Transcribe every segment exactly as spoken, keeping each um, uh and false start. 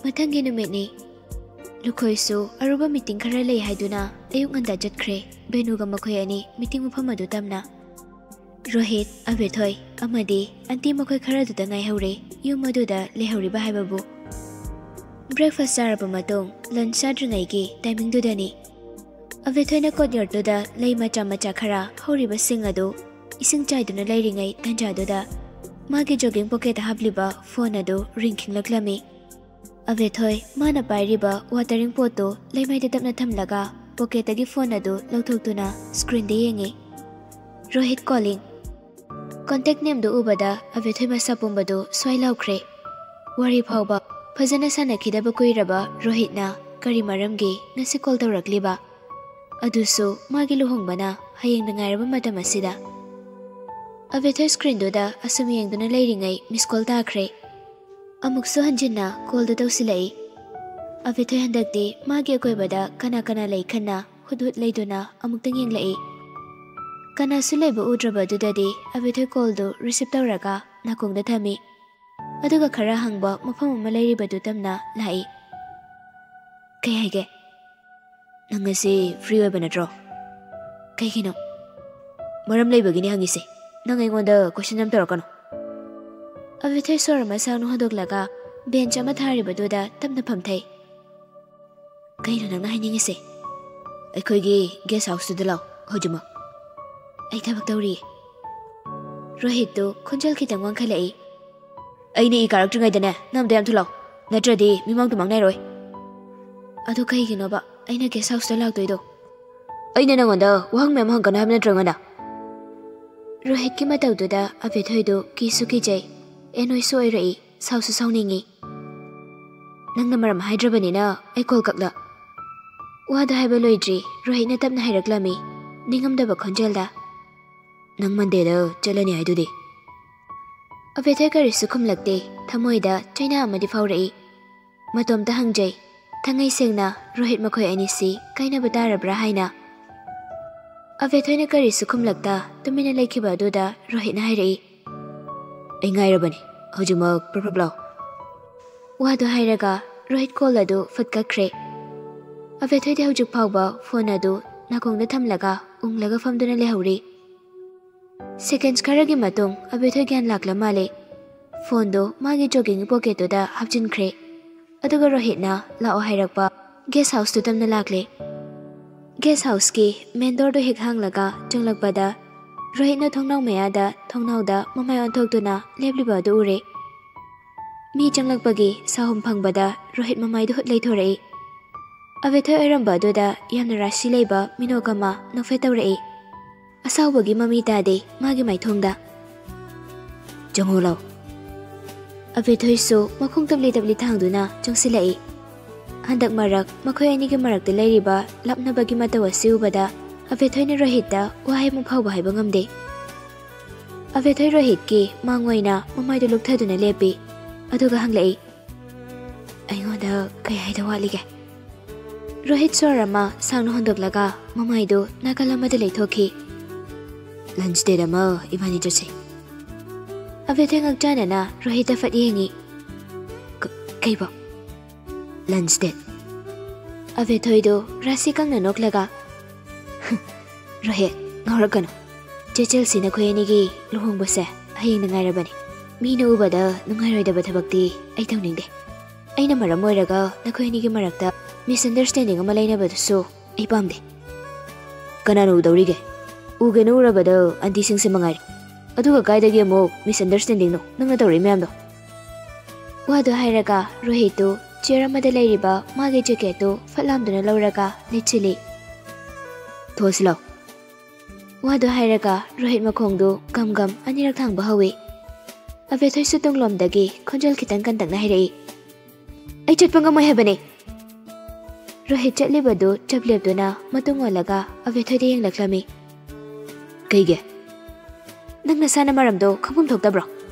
ꯃꯊꯪꯒꯤ ꯅꯨꯃꯤꯠꯅꯤ꯫ ꯂꯨꯈꯣꯏꯁꯨ ꯑꯔꯨꯕ ꯃꯤꯇꯤꯡ ꯈꯔ ꯂꯩ ꯍꯥꯏꯗꯨꯅ ꯑꯌꯨꯛ ꯉꯟꯇꯥ ꯆꯠꯈ꯭ꯔꯦ꯫ ꯕꯦꯅꯨꯒ ꯃꯈꯣꯏ ꯑꯅꯤ ꯃꯤꯇꯤꯡ ꯃꯐꯝ ꯑꯗꯨ ꯇꯝꯅ꯫ ꯔꯣꯍꯤꯠ, ꯑꯕꯦꯊꯣꯏ ꯑꯃꯗꯤ ꯑꯟꯇꯤ ꯃꯈꯣꯏ ꯈꯔꯗꯨꯗ ꯉꯥꯏꯍꯧꯔꯦ꯫ ꯌꯨꯝ ꯑꯗꯨꯗ ꯂꯩꯍꯧꯔꯤꯕ ꯍꯥꯏꯕꯕꯨ꯫ ꯕ꯭ꯔꯦꯛꯐꯥꯁ ꯆꯥꯔꯕ ꯃꯇꯨꯡ ꯂꯟꯆ ꯆꯥꯗ꯭ꯔꯤꯉꯩꯒꯤ ꯇꯥꯏꯃꯤꯡꯗꯨꯗꯅꯤ꯫ ꯑꯕꯦꯊꯣꯏꯅ ꯀꯣꯠꯌꯥꯔꯗꯨꯗ ꯂꯩ ꯃꯆꯥ ꯃꯆꯥ ꯈꯔ ꯍꯧꯔꯤꯕꯁꯤꯡ ꯑꯗꯨ ꯏꯁꯤꯡ ꯆꯥꯏꯗꯨꯅ ꯂꯩꯔꯤꯉꯩ ꯇꯥꯟꯖꯥꯗꯨꯗ ꯃꯥꯒꯤ ꯖꯣꯒꯤꯡ ꯄꯣꯀꯦꯠꯇ ꯍꯥꯞꯂꯤꯕ ꯐꯣꯟ ꯑꯗꯨ ꯔꯤꯡ ꯈꯤꯡꯂꯛꯂꯝꯃꯤ꯫ ꯑꯕꯦꯊꯣꯏ ꯃꯥꯅ ꯄꯥꯏꯔꯤꯕ ꯋꯥꯇꯔꯤꯡ ꯄꯣꯠꯇꯨ ꯂꯩꯃꯥꯏꯗ ꯇꯞꯅ ꯊꯝꯂꯒ ꯄꯣꯀꯦꯠꯇꯒꯤ ꯐꯣꯟ ꯑꯗꯨ ꯂꯧꯊꯣꯛꯇꯨꯅ ꯁ꯭ꯀ꯭ꯔꯤꯟꯗ ꯌꯦꯡꯉꯤ꯫ ꯔꯣꯍꯤꯠ ꯀꯣꯂꯤꯡ꯫ ꯀꯣꯟꯇꯦꯛ ꯅꯦꯝꯗꯨ ꯎꯕꯗ ꯑꯕꯦꯊꯣꯏ ꯃꯁꯥ ꯄꯨꯝꯕꯗꯨ ꯁ꯭ꯋꯥꯏ ꯂꯥꯎꯈ꯭ꯔꯦ꯫ ꯋꯥꯔꯤ ꯐꯥꯎꯕ ꯐꯖꯅ ꯁꯥꯟꯅꯈꯤꯗꯕ ꯀꯨꯏꯔꯕ ꯔꯣꯍꯤꯠꯅ ꯀꯔꯤ ꯃꯔꯝꯒꯤ ꯉꯁꯤ ꯀꯣꯜ ꯇꯧꯔꯛꯂꯤꯕ? ꯑꯗꯨꯁꯨ ꯃꯥꯒꯤ ꯂꯨꯍꯣꯡꯕꯅ ꯍꯌꯦꯡꯗ ꯉꯥꯏꯔꯕ ꯃꯇꯝ ꯑꯁꯤꯗ꯫ ꯑꯕꯦꯊꯣꯏ ꯁ꯭ꯀ꯭ꯔꯤꯟꯗꯨꯗ ꯑꯁꯨꯝ ꯌꯦꯡꯗꯨꯅ ꯂꯩꯔꯤꯉꯩ ꯃꯤꯁ ꯀꯣꯜ ꯇꯥꯈ꯭ꯔꯦ꯫ ꯑꯃꯨꯛꯁꯨ ꯍꯟꯖꯤꯟꯅ ꯀꯣꯜꯗꯨ ꯇꯧꯁꯤꯜꯂꯛꯏ꯫ ꯑꯕꯦꯊꯣꯏ ꯍꯟꯗꯛꯇꯤ ꯃꯥꯒꯤ ꯑꯀꯣꯏꯕꯗ ꯀꯅꯥ ꯀꯅꯥ ꯂꯩ ꯈꯟꯅ ꯍꯨꯠ ꯍꯨꯠ ꯂꯩꯗꯨꯅ ꯑꯃꯨꯛꯇꯪ ꯌꯦꯡꯂꯛꯏ꯫ ꯀꯅꯥꯁꯨ ꯂꯩꯕ ꯎꯗ꯭ꯔꯕ ꯑꯗꯨꯗꯗꯤ ꯑꯕꯦꯊꯣꯏ ꯀꯣꯜꯗꯨ ꯔꯤꯁꯤꯞ ꯇꯧꯔꯒ ꯅꯥꯀꯣꯡꯗ ꯊꯝꯃꯤ꯫ ꯑꯗꯨꯒ ꯈꯔ ꯍꯪꯕ ꯃꯐꯝ ꯑꯃ ꯂꯩꯔꯤꯕꯗꯨ ꯇꯝꯅ ꯂꯥꯛꯏ꯫ "ꯀꯩ ꯍꯥꯏꯒꯦ?" "ꯅꯪ ꯉꯁꯤ ꯐ꯭ꯔꯤ ꯑꯣꯏꯕ ꯅꯠꯇ꯭ꯔꯣ?" "ꯀꯩꯒꯤꯅꯣ?" "ꯃꯔꯝ ꯂꯩꯕꯒꯤꯅꯤ ꯍꯪꯉꯤꯁꯦ꯫ ꯅꯪ ꯑꯩꯉꯣꯟꯗ ꯀꯣꯏꯁꯟ ꯌꯥꯝ ꯇꯧꯔꯛꯀꯅꯨ꯫" ꯑꯕꯦꯊꯣꯏ ꯁꯣꯔ ꯑꯃ ꯁꯥꯡꯅ ꯍꯣꯟꯗꯣꯛꯂꯒ ꯕꯦꯟꯆ ꯑꯃ ꯊꯥꯔꯤꯕꯗꯨꯗ ꯇꯞꯅ ꯐꯝꯊꯩ꯫ "ꯀꯩꯅꯣ ꯅꯪꯅ ꯍꯥꯏꯅꯤꯡꯉꯤꯁꯦ?" "ꯑꯩꯈꯣꯏꯒꯤ ꯒꯦꯁ ꯍꯥꯎꯁꯇꯨꯗ ꯂꯥꯛꯑꯣ ꯍꯧꯖꯤꯛꯃꯛ꯫ ꯑꯩ ꯊꯕꯛ ꯇꯧꯔꯤꯌꯦ꯫" ꯔꯣꯍꯤꯠꯇꯨ ꯈꯣꯟꯖꯦꯜ ꯈꯤꯇꯪ ꯋꯥꯡꯈꯠꯂꯛꯏ꯫ "ꯑꯩꯅ ꯏ ꯀꯥꯔꯛꯇ꯭ꯔꯤꯉꯩꯗꯅꯦ ꯅꯪ ꯑꯝꯇ ꯌꯥꯝ ꯊꯨꯂꯥꯎ, ꯅꯠꯇ꯭ꯔꯗꯤ ꯃꯤꯃꯥꯡ ꯇꯨꯃꯥꯡ ꯅꯥꯏꯔꯣꯏ꯫" "ꯑꯗꯨ ꯀꯩꯒꯤꯅꯣꯕ ꯑꯩꯅ ꯒꯦꯁ ꯍꯥꯎꯁꯇ ꯂꯥꯛꯇꯣꯏꯗꯣ?" "ꯑꯩꯅ ꯅꯪꯉꯣꯟꯗ ꯋꯥꯍꯪ ꯃꯌꯥꯝ ꯍꯪꯒꯅꯨ ꯍꯥꯏꯕ ꯅꯠꯇ꯭ꯔꯣ ꯑꯩꯉꯣꯟꯗ?" ꯔꯣꯍꯤꯠꯀꯤ ꯃꯇꯧꯗꯨꯗ ꯑꯕꯦꯊꯣꯏꯗꯨ ꯀꯤꯁꯨ ꯀꯤꯖꯩ, ꯑꯦꯅꯣꯏꯁꯨ ꯑꯣꯏꯔꯛꯏ, ꯁꯥꯎꯁꯨ ꯁꯥꯎꯅꯤꯡꯉꯤ꯫ "ꯅꯪꯅ ꯃꯔꯝ ꯍꯥꯏꯗ꯭ꯔꯕꯅꯤꯅ ꯑꯩ ꯀꯣꯜ ꯀꯛꯂ꯫" ꯋꯥꯗꯣ ꯍꯥꯏꯕ ꯂꯣꯏꯗ꯭ꯔꯤ, ꯔꯣꯍꯤꯠꯅ ꯇꯞꯅ ꯍꯥꯏꯔꯛꯂꯝꯃꯤ, ꯅꯤꯡꯉꯝꯗꯕ ꯈꯣꯟꯖꯦꯜꯗ꯫ "ꯅꯪ ꯃꯟꯗꯦꯗ ꯆꯠꯂꯅꯤ ꯍꯥꯏꯗꯨꯗꯤ?" ꯑꯕꯦꯊꯣꯏ ꯀꯔꯤꯁꯨ ꯈꯨꯝꯂꯛꯇꯦ꯫ ꯊꯃꯣꯏꯗ ꯆꯩꯅꯥ ꯑꯃꯗꯤ ꯐꯥꯎꯔꯛꯏ꯫ ꯃꯇꯣꯝꯇ ꯍꯪꯖꯩ, ꯊꯉꯩ ꯁꯦꯡꯅ ꯔꯣꯍꯤꯠ ꯃꯈꯣꯏ ꯑꯅꯤꯁꯤ ꯀꯥꯏꯅꯕ ꯇꯥꯔꯕ꯭ꯔꯥ ꯍꯥꯏꯅ꯫ ꯑꯕꯦꯊꯣꯏꯅ ꯀꯔꯤꯁꯨ ꯈꯨꯝꯂꯛꯇ ꯇꯨꯃꯤꯟꯅ ꯂꯩꯈꯤꯕ ꯑꯗꯨꯗ ꯔꯣꯍꯤꯠꯅ ꯍꯥꯏꯔꯛꯏ, "ꯑꯩ ꯉꯥꯏꯔꯕꯅꯤ, ꯍꯧꯖꯤꯛꯃꯛ ꯄ꯭ꯔꯞ ꯄ꯭ꯔꯞ ꯂꯥꯎ꯫" ꯋꯥꯗꯨ ꯍꯥꯏꯔꯒ ꯔꯣꯍꯤꯠ ꯀꯣꯜ ꯑꯗꯨ ꯐꯠ ꯀꯛꯈ꯭ꯔꯦ꯫ ꯑꯕꯦꯊꯣꯏꯗꯤ ꯍꯧꯖꯤꯛ ꯐꯥꯎꯕ ꯐꯣꯟ ꯑꯗꯨ ꯅꯥꯀꯣꯡꯗ ꯊꯝꯂꯒ ꯎꯪꯂꯒ ꯐꯝꯗꯨꯅ ꯂꯩꯍꯧꯔꯤ꯫ ꯁꯦꯀꯦꯟꯁ ꯈꯔꯒꯤ ꯃꯇꯨꯡ ꯑꯕꯦꯊꯣꯏ ꯒ꯭ꯌꯥꯟ ꯂꯥꯛꯂ ꯃꯥꯜꯂꯦ꯫ ꯐꯣꯟꯗꯨ ꯃꯥꯒꯤ ꯖꯣꯒꯤꯡꯒꯤ ꯄꯣꯀꯦꯠꯇꯨꯗ ꯍꯥꯞꯆꯤꯟꯈ꯭ꯔꯦ꯫ ꯑꯗꯨꯒ ꯔꯣꯍꯤꯠꯅ ꯂꯥꯛꯑꯣ ꯍꯥꯏꯔꯛꯄ ꯒꯦꯁ ꯍꯥꯎꯁꯇꯨ ꯇꯝꯅ ꯂꯥꯛꯂꯦ꯫ ꯒꯦꯁ ꯍꯥꯎꯁꯀꯤ ꯃꯦꯟ ꯗꯣꯔꯗꯨ ꯍꯦꯛ ꯍꯥꯡꯂꯒ ꯆꯪꯂꯛꯄꯗ ꯔꯣꯍꯤꯠꯅ ꯊꯣꯡꯅꯥꯎ ꯃꯌꯥꯗ ꯊꯣꯡꯅꯥꯎꯗ ꯃꯃꯥꯏ ꯑꯣꯟꯊꯣꯛꯇꯨꯅ ꯂꯦꯞꯂꯤꯕ ꯑꯗꯨ ꯎꯔꯦ꯫ ꯃꯤ ꯆꯪꯂꯛꯄꯒꯤ ꯁꯥꯍꯨꯝ ꯐꯪꯕꯗ ꯔꯣꯍꯤꯠ ꯃꯃꯥꯏꯗꯨ ꯍꯨꯠ ꯂꯩꯊꯣꯔꯛꯏ꯫ ꯑꯕꯦꯊꯣꯏ ꯑꯣꯏꯔꯝꯕ ꯑꯗꯨꯗ ꯌꯥꯝꯅ ꯔꯥꯁꯤ ꯂꯩꯕ ꯃꯤꯅꯣꯛ ꯑꯃ ꯅꯣꯛꯐꯦꯠ ꯇꯧꯔꯛꯏ꯫ ꯑꯁꯥꯎꯕꯒꯤ ꯃꯃꯤ ꯇꯥꯗꯦ ꯃꯥꯒꯤ ꯃꯥꯏꯊꯣꯡꯗ꯫ "ꯆꯪꯉꯣ ꯂꯥꯎ꯫" ꯑꯕꯦꯊꯣꯏꯁꯨ ꯃꯈꯣꯡ ꯇꯞꯂꯤ ꯇꯞꯂꯤ ꯊꯥꯡꯗꯨꯅ ꯆꯪꯁꯤꯜꯂꯛꯏ꯫ ꯍꯟꯗꯛ ꯃꯔꯛ ꯃꯈꯣꯏ ꯑꯅꯤꯒꯤ ꯃꯔꯛꯇ ꯂꯩꯔꯤꯕ ꯂꯥꯞꯅꯕꯒꯤ ꯃꯇꯧ ꯑꯁꯤ ꯎꯕꯗ ꯑꯕꯦꯊꯣꯏꯅ ꯔꯣꯍꯤꯠꯇ ꯋꯥꯍꯩ ꯑꯃ ꯐꯥꯎꯕ ꯍꯥꯏꯕ ꯉꯝꯗꯦ꯫ ꯑꯕꯦꯊꯣꯏ ꯔꯣꯍꯤꯠꯀꯤ ꯃꯥꯡ ꯑꯣꯏꯅ ꯃꯃꯥꯏꯗꯨ ꯂꯨꯛꯊꯗꯨꯅ ꯂꯦꯞꯄꯤ꯫ ꯑꯗꯨꯒ ꯍꯪꯂꯛꯏ, "ꯑꯩꯉꯣꯟꯗ ꯀꯩ ꯍꯥꯏꯗ ꯋꯥꯠꯂꯤꯒꯦ?" ꯔꯣꯍꯤꯠ ꯁꯣꯔ ꯑꯃ ꯁꯥꯡꯅ ꯍꯣꯟꯗꯣꯛꯂꯒ ꯃꯃꯥꯏꯗꯨ ꯅꯥꯀꯜ ꯑꯃꯗ ꯂꯩꯊꯣꯛꯈꯤ꯫ "ꯂꯟꯆ ꯗꯦꯠ ꯑꯃ ꯏꯕꯥꯅꯤ ꯆꯠꯁꯤ꯫" ꯑꯕꯦꯊꯣꯏ ꯉꯛꯆꯥꯟꯅꯅ ꯔꯣꯍꯤꯠꯇ ꯐꯠ ꯌꯦꯡꯉꯤ꯫ "ꯀ-, ꯀꯩꯕꯣ?" "Lunch date." ꯑꯕꯦꯊꯣꯏꯗꯨ ꯔꯥꯁꯤ ꯀꯪꯅ ꯅꯣꯛꯂꯒ, "ꯔꯣꯍꯤꯠ, ꯉꯥꯎꯔꯛꯀꯅꯨ꯫ ꯆꯦ ꯆꯦꯜꯁꯤ ꯅꯈꯣꯏ ꯑꯅꯤꯒꯤ ꯂꯨꯍꯣꯡꯕꯁꯦ ꯍꯌꯦꯡꯗ ꯉꯥꯏꯔꯕꯅꯤ꯫ ꯃꯤꯅ ꯎꯕꯗ ꯅꯨꯡꯉꯥꯏꯔꯣꯏꯗꯕ ꯊꯕꯛꯇꯤ ꯑꯩ ꯇꯧꯅꯤꯡꯗꯦ꯫ ꯑꯩꯅ ꯃꯔꯝ ꯑꯣꯏꯔꯒ ꯅꯈꯣꯏ ꯑꯅꯤꯒꯤ ꯃꯔꯛꯇ ꯃꯤꯁꯑꯟꯗꯔꯁꯇꯦꯟꯗꯤꯡ ꯑꯃ ꯂꯩꯅꯕꯗꯨꯁꯨ ꯑꯩ ꯄꯥꯝꯗꯦ꯫" "ꯀꯅꯥꯅ ꯎꯗꯧꯔꯤꯒꯦ? ꯎꯒꯦꯅ ꯎꯔꯕꯗ ꯑꯟꯇꯤꯁꯤꯡꯁꯦ ꯃꯉꯥꯏꯔꯦ꯫ ꯑꯗꯨꯒ ꯀꯥꯏꯗꯒꯤ ꯑꯃꯨꯛ ꯃꯤꯁꯑꯟꯗꯔꯁꯇꯦꯟꯗꯤꯡꯅꯣ ꯅꯪꯅ ꯇꯧꯔꯛꯏ ꯃꯌꯥꯝꯗꯣ?" ꯋꯥꯗꯨ ꯍꯥꯏꯔꯒ ꯔꯣꯍꯤꯠꯇꯨ ꯆꯤꯌꯔ ꯑꯃꯗ ꯂꯩꯔꯤꯕ ꯃꯥꯒꯤ ꯖꯦꯀꯦꯠꯇꯨ ꯐꯠ ꯂꯥꯝꯗꯨꯅ ꯂꯧꯔꯒ ꯂꯤꯠꯁꯤꯜꯂꯤ꯫ "ꯊꯣꯛꯑꯁꯤ ꯂꯥꯎ꯫" ꯋꯥꯗꯨ ꯍꯥꯏꯔꯒ ꯔꯣꯍꯤꯠ ꯃꯈꯣꯡꯗꯨ ꯒꯝ ꯒꯝ ꯑꯅꯤꯔꯛ ꯊꯥꯡꯕ ꯍꯧꯏ꯫ ꯑꯕꯦꯊꯣꯏꯁꯨ ꯇꯨꯡꯂꯣꯝꯗꯒꯤ ꯈꯣꯟꯖꯦꯜ ꯈꯤꯇꯪ ꯀꯟꯇꯛꯅ ꯍꯥꯏꯔꯛꯏ, "ꯑꯩ ꯆꯠꯄ ꯉꯝꯃꯣꯏ ꯍꯥꯏꯕꯅꯦ꯫" ꯔꯣꯍꯤꯠ ꯆꯠꯂꯤꯕꯗꯨ ꯆꯞ ꯂꯦꯞꯇꯨꯅ ꯃꯇꯨꯡ ꯑꯣꯜꯂꯒ ꯑꯕꯦꯊꯣꯏꯗ ꯌꯦꯡꯂꯛꯂꯝꯃꯤ꯫ "ꯀꯩꯒꯤ?" "ꯅꯪ ꯅꯁꯥꯅ ꯃꯔꯝꯗꯣ ꯈꯪꯐꯝ ꯊꯣꯛꯇꯕ꯭ꯔꯣ?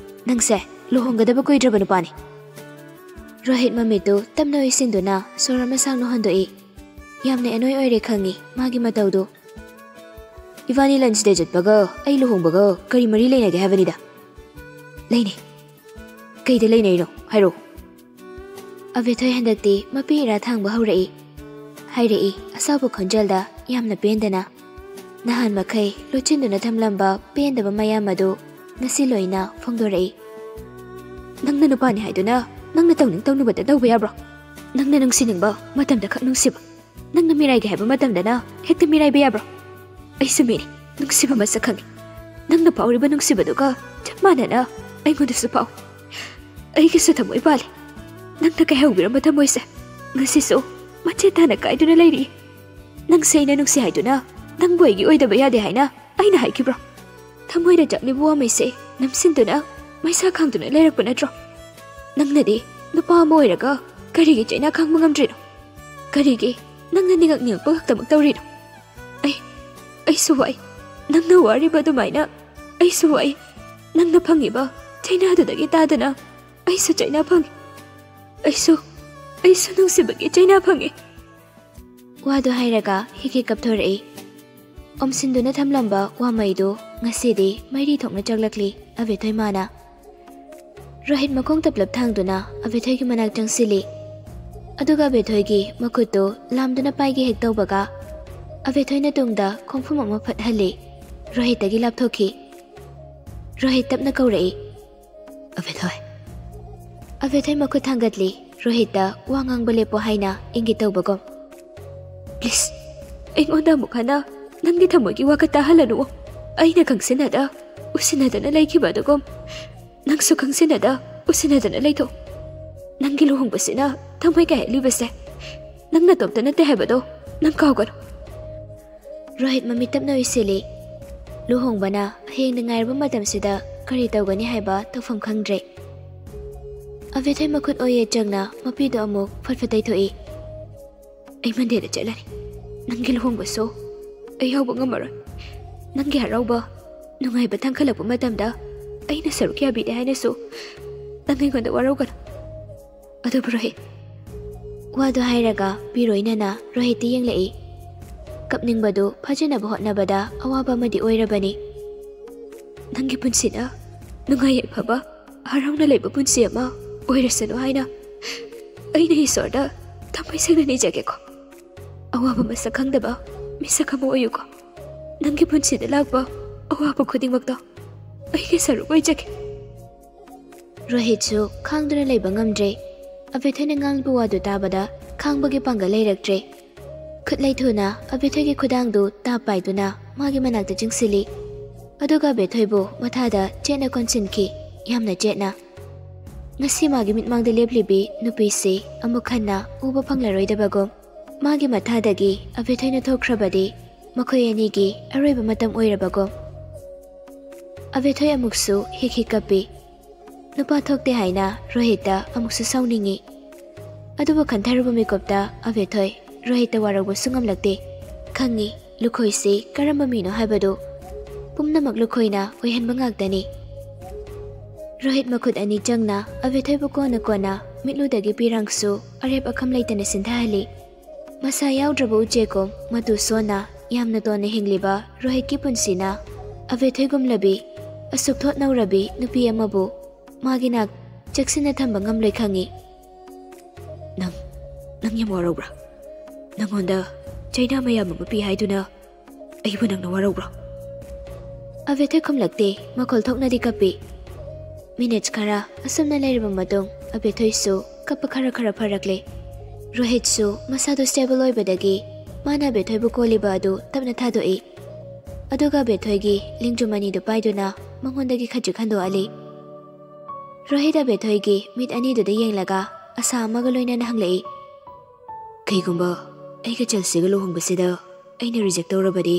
ꯅꯪꯁꯦ ꯂꯨꯍꯣꯡꯒꯗꯕ ꯀꯨꯏꯗ꯭ꯔꯕ ꯅꯨꯄꯥꯅꯤ꯫" ꯔꯣꯍꯤꯠ ꯃꯃꯤꯠꯇꯨ ꯇꯞꯅ ꯎꯏꯁꯤꯟꯗꯨꯅ ꯁꯣꯔ ꯑꯃ ꯁꯥꯡꯅ ꯍꯣꯟꯗꯣꯛꯏ꯫ ꯌꯥꯝꯅ ꯑꯦꯅꯣꯏ ꯑꯣꯏꯔꯦ ꯈꯪꯉꯤ ꯃꯥꯒꯤ ꯃꯇꯧꯗꯨ꯫ "ꯏꯕꯥꯅꯤ ꯂꯟꯆ ꯗꯦꯠ ꯆꯠꯄꯒ ꯑꯩ ꯂꯨꯍꯣꯡꯕꯒ ꯀꯔꯤ ꯃꯔꯤ ꯂꯩꯅꯒꯦ ꯍꯥꯏꯕꯅꯤꯗ?" "ꯂꯩꯅꯩ꯫" "ꯀꯩꯗ ꯂꯩꯅꯩꯅꯣ? ꯍꯥꯏꯔꯛꯑꯣ꯫" ꯑꯕꯦꯊꯣꯏ ꯍꯟꯗꯛꯇꯤ ꯃꯄꯤ ꯏꯔꯥ ꯊꯥꯡꯕ ꯍꯧꯔꯛꯏ꯫ ꯍꯥꯏꯔꯛꯏ ꯑꯁꯥꯎꯕ ꯈꯣꯟꯖꯦꯜꯗ ꯌꯥꯝꯅ ꯄꯦꯟꯗꯅ꯫ ꯅꯍꯥꯟ ꯃꯈꯩ ꯂꯣꯠꯁꯤꯟꯗꯨꯅ ꯊꯝꯂꯝꯕ ꯄꯦꯟꯗꯕ ꯃꯌꯥꯝ ꯑꯗꯨ ꯉꯁꯤ ꯂꯣꯏꯅ ꯐꯣꯡꯗꯣꯔꯛꯏ꯫ "ꯅꯪꯅ ꯅꯨꯄꯥꯅꯤ ꯍꯥꯏꯗꯨꯅ ꯅꯪꯅ ꯇꯧꯅꯤꯡ ꯇꯧꯅꯤꯡꯕꯗ ꯇꯧꯕ ꯌꯥꯕ꯭ꯔꯣ? ꯅꯪꯅ ꯅꯨꯡꯁꯤꯅꯤꯡꯕ ꯃꯇꯝꯗ ꯈꯛ ꯅꯨꯡꯁꯤꯕ, ꯅꯪꯅ ꯃꯤꯔꯥꯏꯒꯦ ꯍꯥꯏꯕ ꯃꯇꯝꯗꯅ ꯍꯦꯛꯇ ꯃꯤꯔꯥꯏꯕ ꯌꯥꯕ꯭ꯔꯣ? ꯑꯩꯁꯨ ꯃꯤꯅꯤ, ꯅꯨꯡꯁꯤꯕ ꯃꯁꯛ ꯈꯪꯉꯤ꯫ ꯅꯪꯅ ꯐꯥꯎꯔꯤꯕ ꯅꯨꯡꯁꯤꯕꯗꯨꯒ ꯆꯞ ꯃꯥꯟꯅꯅ ꯑꯩꯉꯣꯟꯗꯁꯨ ꯐꯥꯎ꯫ ꯑꯩꯒꯤꯁꯨ ꯊꯃꯣꯏ ꯄꯥꯜꯂꯤ꯫ ꯅꯪꯅ ꯀꯥꯏꯍꯧꯕꯤꯔꯝꯕ ꯊꯃꯣꯏꯁꯦ ꯉꯁꯤꯁꯨ ꯃꯆꯦꯠ ꯇꯥꯅ ꯀꯥꯏꯗꯨꯅ ꯂꯩꯔꯤ꯫ ꯅꯪꯁꯦ ꯑꯩꯅ ꯅꯨꯡꯁꯤ ꯍꯥꯏꯗꯨꯅ ꯅꯪꯕꯨ ꯑꯩꯒꯤ ꯑꯣꯏꯗꯕ ꯌꯥꯗꯦ ꯍꯥꯏꯅ ꯑꯩꯅ ꯍꯥꯏꯈꯤꯕ꯭ꯔꯣ? ꯊꯃꯣꯏꯗ ꯆꯥꯛꯂꯤꯕ ꯋꯥꯃꯩꯁꯦ ꯅꯝꯁꯤꯟꯗꯨꯅ ꯃꯩꯁꯥ ꯈꯥꯡꯗꯨꯅ ꯂꯩꯔꯛꯄ ꯅꯠꯇ꯭ꯔꯣ? ꯅꯪꯅꯗꯤ ꯅꯨꯄꯥ ꯑꯃ ꯑꯣꯏꯔꯒ ꯀꯔꯤꯒꯤ ꯆꯩꯅꯥ ꯈꯥꯡꯕ ꯉꯝꯗ꯭ꯔꯤꯅꯣ? ꯀꯔꯤꯒꯤ ꯅꯪꯅ ꯅꯤꯡꯉꯛ ꯅꯤꯡꯉꯛꯄ ꯈꯛꯇꯃꯛ ꯇꯧꯔꯤꯅꯣ? ꯑꯩ, ꯑꯩꯁꯨ ꯋꯥꯏ꯫ ꯅꯪꯅ ꯋꯥꯔꯤꯕ ꯑꯗꯨꯃꯥꯏꯅ ꯑꯩꯁꯨ ꯋꯥꯏ꯫ ꯅꯪꯅ ꯐꯪꯉꯤꯕ ꯆꯩꯅꯥꯗꯨꯗꯒꯤ ꯇꯥꯗꯅ ꯑꯩꯁꯨ ꯆꯩꯅꯥ ꯐꯪꯉꯤ꯫ ꯑꯩꯁꯨ, ꯑꯩꯁꯨ ꯅꯨꯡꯁꯤꯕꯒꯤ ꯆꯩꯅꯥ ꯐꯪꯉꯤ꯫" ꯋꯥꯗꯨ ꯍꯥꯏꯔꯒ ꯍꯤꯛ ꯍꯤꯛ ꯀꯞꯊꯣꯔꯛꯏ꯫ ꯑꯣꯝꯁꯤꯟꯗꯨꯅ ꯊꯝꯂꯝꯕ ꯋꯥꯃꯩꯗꯨ ꯉꯁꯤꯗꯤ ꯃꯩꯔꯤ ꯊꯣꯛꯅ ꯆꯥꯛꯂꯛꯂꯤ ꯑꯕꯦꯊꯣꯏ ꯃꯥꯅ꯫ ꯔꯣꯍꯤꯠ ꯃꯈꯣꯡ ꯇꯞꯂꯞ ꯊꯥꯡꯗꯨꯅ ꯑꯕꯦꯊꯣꯏꯒꯤ ꯃꯅꯥꯛ ꯆꯪꯁꯤꯜꯂꯤ꯫ ꯑꯗꯨꯒ ꯑꯕꯦꯊꯣꯏꯒꯤ ꯃꯈꯨꯠꯇꯨ ꯂꯥꯝꯗꯨꯅ ꯄꯥꯏꯒꯦ ꯍꯦꯛ ꯇꯧꯕꯒ ꯑꯕꯦꯊꯣꯏꯅ ꯇꯨꯡꯗ ꯈꯣꯡꯐꯝ ꯑꯃ ꯐꯠꯍꯜꯂꯤ꯫ ꯔꯣꯍꯤꯠꯇꯒꯤ ꯂꯥꯞꯊꯣꯛꯈꯤ꯫ ꯔꯣꯍꯤꯠ ꯇꯞꯅ ꯀꯧꯔꯛꯏ, "ꯑꯕꯦꯊꯣꯏ꯫" ꯑꯕꯦꯊꯣꯏ ꯃꯈꯨꯠ ꯊꯥꯡꯒꯠꯂꯤ꯫ ꯔꯣꯍꯤꯠꯇ ꯋꯥ ꯉꯥꯡꯕ ꯂꯦꯞꯄꯣ ꯍꯥꯏꯅ ꯏꯪꯒꯤꯠ ꯇꯧꯕꯒꯨꯝ꯫ "ꯄ꯭ꯂꯤꯖ, ꯑꯩꯉꯣꯟꯗ ꯑꯃꯨꯛ ꯍꯟꯅ ꯅꯪꯒꯤ ꯊꯃꯣꯏꯒꯤ ꯋꯥ ꯈꯛꯇ ꯍꯜꯂꯅꯨ꯫ ꯑꯩꯅ ꯈꯪꯁꯤꯟꯅꯗ, ꯎꯁꯤꯟꯅꯗꯅ ꯂꯩꯈꯤꯕ ꯑꯗꯨꯒꯨꯝ ꯅꯪꯁꯨ ꯈꯪꯁꯤꯟꯅꯗ, ꯎꯁꯤꯟꯅꯗꯅ ꯂꯩꯊꯣꯛ꯫ ꯅꯪꯒꯤ ꯂꯨꯍꯣꯡꯕꯁꯤꯅ ꯊꯃꯣꯏ ꯀꯥꯏꯍꯜꯂꯤꯕꯁꯦ ꯅꯪ ꯅꯇꯣꯝꯇ ꯅꯠꯇꯦ ꯍꯥꯏꯕꯗꯣ ꯅꯪ ꯀꯥꯎꯒꯅꯨ꯫" ꯔꯣꯍꯤꯠ ꯃꯃꯤꯠ ꯇꯞꯅ ꯎꯏꯁꯤꯜꯂꯤ꯫ ꯂꯨꯍꯣꯡꯕꯅ ꯍꯌꯦꯡ ꯅꯨꯡꯉꯥꯏꯔꯕ ꯃꯇꯝꯁꯤꯗ ꯀꯔꯤ ꯇꯧꯒꯅꯤ ꯍꯥꯏꯕ ꯇꯧꯐꯝ ꯈꯪꯗ꯭ꯔꯦ꯫ ꯑꯕꯦꯊꯣꯏ ꯃꯈꯨꯠ ꯑꯣꯏꯌꯦ ꯆꯪꯅ ꯃꯄꯤꯗꯨ ꯑꯃꯨꯛ ꯐꯠ ꯐꯠ ꯇꯩꯊꯣꯛꯏ꯫ "ꯑꯩ ꯃꯟꯗꯦꯗ ꯆꯠꯂꯅꯤ꯫ ꯅꯪꯒꯤ ꯂꯨꯍꯣꯡꯕꯁꯨ ꯑꯩ ꯌꯥꯎꯕ ꯉꯝꯃꯔꯣꯏ꯫ ꯅꯪꯒꯤ ꯍꯔꯥꯎꯕ, ꯅꯨꯡꯉꯥꯏꯕ ꯊꯥꯡꯈꯠꯂꯛꯄ ꯃꯇꯝꯗ ꯑꯩꯅ ꯁꯔꯨꯛ ꯌꯥꯕꯤꯗꯦ ꯍꯥꯏꯅꯁꯨ ꯅꯪ ꯑꯩꯉꯣꯟꯗ ꯋꯥꯔꯧꯒꯅꯨ꯫" ꯑꯗꯨꯕꯨ ꯔꯣꯍꯤꯠ꯫ ꯋꯥꯗꯨ ꯍꯥꯏꯔꯒ ꯄꯤꯔꯣꯏꯅꯅ ꯔꯣꯍꯤꯠꯇ ꯌꯦꯡꯂꯛꯏ꯫ ꯀꯞꯅꯤꯡꯕꯗꯨ ꯐꯥꯖꯅꯕ ꯍꯣꯠꯅꯕꯗ ꯑꯋꯥꯕ ꯑꯃꯗꯤ ꯑꯣꯏꯔꯕꯅꯤ꯫ "ꯅꯪꯒꯤ ꯄꯨꯟꯁꯤꯅ ꯅꯨꯡꯉꯥꯏ ꯌꯥꯏꯐꯕ, ꯍꯔꯥꯎꯅ ꯂꯩꯕ ꯄꯨꯟꯁꯤ ꯑꯃ ꯑꯣꯏꯔꯁꯅꯨ ꯍꯥꯏꯅ ꯑꯩꯅ ꯏꯁꯣꯔꯗ ꯊꯃꯣꯏ ꯁꯦꯡꯅ ꯅꯤꯖꯒꯦꯀꯣ꯫ ꯑꯋꯥꯕ ꯃꯁꯛ ꯈꯪꯗꯕ ꯃꯤꯁꯛ ꯑꯃ ꯑꯣꯏꯌꯨꯀꯣ꯫ ꯅꯪꯒꯤ ꯄꯨꯟꯁꯤꯗ ꯂꯥꯛꯄ ꯑꯋꯥꯕ ꯈꯨꯗꯤꯡꯃꯛꯇꯣ ꯑꯩꯒꯤ ꯁꯔꯨꯛ ꯑꯣꯏꯖꯒꯦ꯫ ꯔꯣꯍꯤꯠꯁꯨ ꯈꯥꯡꯗꯨꯅ ꯂꯩꯕ ꯉꯝꯗ꯭ꯔꯦ꯫ ꯑꯕꯦꯊꯣꯏꯅ ꯉꯥꯡꯂꯤꯕ ꯋꯥꯗꯨ ꯇꯥꯕꯗ ꯈꯥꯡꯕꯒꯤ ꯄꯥꯡꯒꯜ ꯂꯩꯔꯛꯇ꯭ꯔꯦ꯫ ꯈꯨꯠꯂꯩ ꯊꯨꯅ ꯑꯕꯦꯊꯣꯏꯒꯤ ꯈꯨꯗꯥꯡꯗꯨ ꯇꯥꯞ ꯄꯥꯏꯗꯨꯅ ꯃꯥꯒꯤ ꯃꯅꯥꯛꯇ ꯆꯤꯡꯁꯤꯜꯂꯤ꯫ ꯑꯗꯨꯒ ꯑꯕꯦꯊꯣꯏꯕꯨ ꯃꯊꯥꯗ ꯆꯦꯠꯅ ꯀꯣꯟꯁꯤꯟꯈꯤ, ꯌꯥꯝꯅ ꯆꯦꯠꯅ꯫ ꯉꯁꯤ ꯃꯥꯒꯤ ꯃꯤꯠꯃꯥꯡꯗ ꯂꯦꯞꯂꯤꯕꯤ ꯅꯨꯄꯤꯁꯤ ꯑꯃꯨꯛ ꯍꯟꯅ ꯎꯕ ꯐꯪꯂꯔꯣꯏꯗꯕꯒꯨꯝ, ꯃꯥꯒꯤ ꯃꯊꯥꯗꯒꯤ ꯑꯕꯦꯊꯣꯏꯅ ꯊꯣꯛꯈ꯭ꯔꯕꯗꯤ ꯃꯈꯣꯏ ꯑꯅꯤꯒꯤ ꯑꯔꯣꯏꯕ ꯃꯇꯝ ꯑꯣꯏꯔꯕꯒꯨꯝ꯫ ꯑꯕꯦꯊꯣꯏ ꯑꯃꯨꯛꯁꯨ ꯍꯤꯛ ꯍꯤꯛ ꯀꯞꯄꯤ꯫ ꯅꯨꯄꯥ ꯊꯣꯛꯇꯦ ꯍꯥꯏꯅ ꯔꯣꯍꯤꯠꯇ ꯑꯃꯨꯛꯁꯨ ꯁꯥꯎꯅꯤꯡꯉꯤ꯫ ꯑꯗꯨꯕꯨ ꯈꯟꯊꯔꯨꯕ ꯃꯤꯀꯨꯞꯇ ꯑꯕꯦꯊꯣꯏ ꯔꯣꯍꯤꯠꯇ ꯋꯥꯔꯧꯕꯁꯨ ꯉꯝꯂꯛꯇꯦ꯫ ꯈꯪꯉꯤ ꯂꯨꯈꯣꯏꯁꯤ ꯀꯔꯝꯕ ꯃꯤꯅꯣ ꯍꯥꯏꯕꯗꯨ꯫ ꯄꯨꯝꯅꯃꯛ ꯂꯨꯈꯣꯏꯅ ꯑꯣꯏꯍꯟꯕ ꯉꯥꯛꯇꯅꯤ꯫ ꯔꯣꯍꯤꯠ ꯃꯈꯨꯠ ꯑꯅꯤ ꯆꯪꯅ ꯑꯕꯦꯊꯣꯏꯕꯨ ꯀꯣꯟꯅ ꯀꯣꯟꯅ ꯃꯤꯠꯂꯨꯗꯒꯤ ꯄꯤꯔꯥꯡꯁꯨ ꯑꯔꯦꯞ ꯑꯈꯝ ꯂꯩꯇꯅ ꯁꯤꯟꯊꯍꯜꯂꯤ꯫ ꯃꯁꯥ ꯌꯥꯎꯗ꯭ꯔꯕ ꯎꯆꯦꯛꯀꯨꯝ ꯃꯇꯨ ꯁꯣꯟꯅ ꯌꯥꯝꯅ ꯇꯣꯟꯅ ꯍꯤꯡꯂꯤꯕ ꯔꯣꯍꯤꯠꯀꯤ ꯄꯨꯟꯁꯤꯅ ꯑꯕꯦꯊꯣꯏꯒꯨꯝꯂꯕꯤ, ꯑꯁꯨꯛ ꯊꯣꯠꯅꯧꯔꯕꯤ ꯅꯨꯄꯤ ꯑꯃꯕꯨ ꯃꯥꯒꯤ ꯅꯥꯛ ꯆꯦꯛꯁꯤꯟꯅ ꯊꯝꯕ ꯉꯝꯂꯣꯏ ꯈꯪꯉꯤ꯫ ꯅꯪ, ꯅꯪ ꯌꯥꯝ ꯋꯥꯔꯧꯕ꯭ꯔꯥ? ꯅꯪꯉꯣꯟꯗ ꯆꯩꯅꯥ ꯃꯌꯥꯝ ꯑꯃ ꯄꯤ ꯍꯥꯏꯗꯨꯅ ꯑꯩꯕꯨ ꯅꯪꯅ ꯋꯥꯔꯧꯕ꯭ꯔꯣ? ꯑꯕꯦꯊꯣꯏ ꯈꯨꯝꯂꯛꯇꯦ, ꯃꯈꯣꯜ ꯊꯣꯛꯅꯗꯤ ꯀꯞꯄꯤ꯫ ꯃꯤꯅꯤꯠ ꯈꯔ ꯑꯁꯨꯝꯅ ꯂꯩꯔꯕ ꯃꯇꯨꯡ ꯑꯕꯦꯊꯣꯏꯁꯨ ꯀꯞꯄ ꯈꯔ ꯈꯔ ꯐꯔꯛꯂꯦ꯫ ꯔꯣꯍꯤꯠꯁꯨ ꯃꯁꯥꯗꯨ ꯁ꯭ꯇꯦꯕꯜ ꯑꯣꯏꯕꯗꯒꯤ ꯃꯥꯅ ꯑꯕꯦꯊꯣꯏꯕꯨ ꯀꯣꯜꯂꯤꯕ ꯑꯗꯨ ꯇꯞꯅ ꯊꯥꯗꯣꯛꯏ꯫ ꯑꯗꯨꯒ ꯑꯕꯦꯊꯣꯏꯒꯤ ꯂꯦꯡꯖꯨꯝ ꯑꯅꯤꯗꯨ ꯄꯥꯏꯗꯨꯅ ꯃꯉꯣꯟꯗꯒꯤ ꯈꯖꯤꯛ ꯍꯟꯗꯣꯛꯍꯜꯂꯤ꯫ ꯔꯣꯍꯤꯠ ꯑꯕꯦꯊꯣꯏꯒꯤ ꯃꯤꯠ ꯑꯅꯤꯗꯨꯗ ꯌꯦꯡꯂꯒ ꯑꯁꯥ ꯑꯃꯒ ꯂꯣꯏꯅꯅ ꯍꯪꯂꯛꯏ, "ꯀꯩꯒꯨꯝꯕ ꯑꯩꯒ ꯆꯦꯜꯁꯤꯒ ꯂꯨꯍꯣꯡꯕꯁꯤꯗ ꯑꯩꯅ ꯔꯤꯖꯦꯛ ꯇꯧꯔꯕꯗꯤ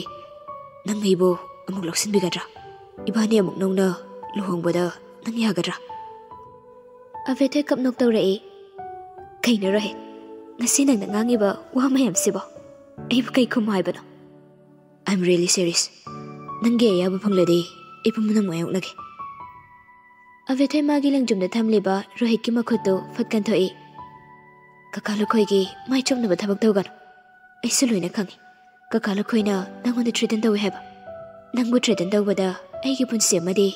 ꯅꯪ ꯑꯩꯕꯨ ꯑꯃꯨꯛ ꯂꯧꯁꯤꯟꯕꯤꯒꯗ꯭ꯔꯥ? ꯏꯕꯥꯅꯤ ꯑꯃꯨꯛ ꯅꯧꯅ ꯂꯨꯍꯣꯡꯕꯗ ꯅꯪ ꯌꯥꯒꯗ꯭ꯔꯥ?" ꯑꯕꯦꯊꯣꯏ ꯀꯞ ꯅꯣꯛ ꯇꯧꯔꯛꯏ꯫ "ꯀꯩꯅꯣ ꯔꯣꯍꯤꯠ, ꯉꯁꯤ ꯅꯪꯅ ꯉꯥꯡꯉꯤꯕ ꯋꯥ ꯃꯌꯥꯝꯁꯤꯕꯣ? ꯑꯩꯕꯨ ꯀꯩ ꯈꯨꯝꯃꯣ ꯍꯥꯏꯕꯅꯣ?" "I'm really serious. ꯅꯪꯒꯤ ꯑꯌꯥꯕ ꯐꯪꯂꯗꯤ ꯑꯩ ꯄꯨꯝꯅꯃꯛ ꯃꯥꯌꯣꯛꯅꯒꯦ꯫" ꯑꯕꯦꯊꯣꯏ ꯃꯥꯒꯤ ꯂꯦꯡꯖꯨꯝꯗ ꯊꯝꯂꯤꯕ ꯔꯣꯍꯤꯠꯀꯤ ꯃꯈꯨꯠꯇꯨ ꯐꯠ ꯀꯟꯊꯣꯛꯏ꯫ "ꯀꯀꯥ ꯂꯨꯈꯣꯏꯒꯤ ꯃꯥꯏ ꯆꯣꯞꯅꯕ ꯊꯕꯛ ꯇꯧꯒꯅꯨ꯫ ꯑꯩꯁꯨ ꯂꯣꯏꯅ ꯈꯪꯏ꯫ ꯀꯀꯥ ꯂꯨꯈꯣꯏꯅ ꯅꯪꯉꯣꯟꯗ ꯊ꯭ꯔꯦꯇꯟ ꯇꯧꯏ ꯍꯥꯏꯕ꯫ ꯅꯪꯕꯨ ꯊ꯭ꯔꯦꯇꯟ ꯇꯧꯕꯗ ꯑꯩꯒꯤ ꯄꯨꯟꯁꯤ ꯑꯃꯗꯤ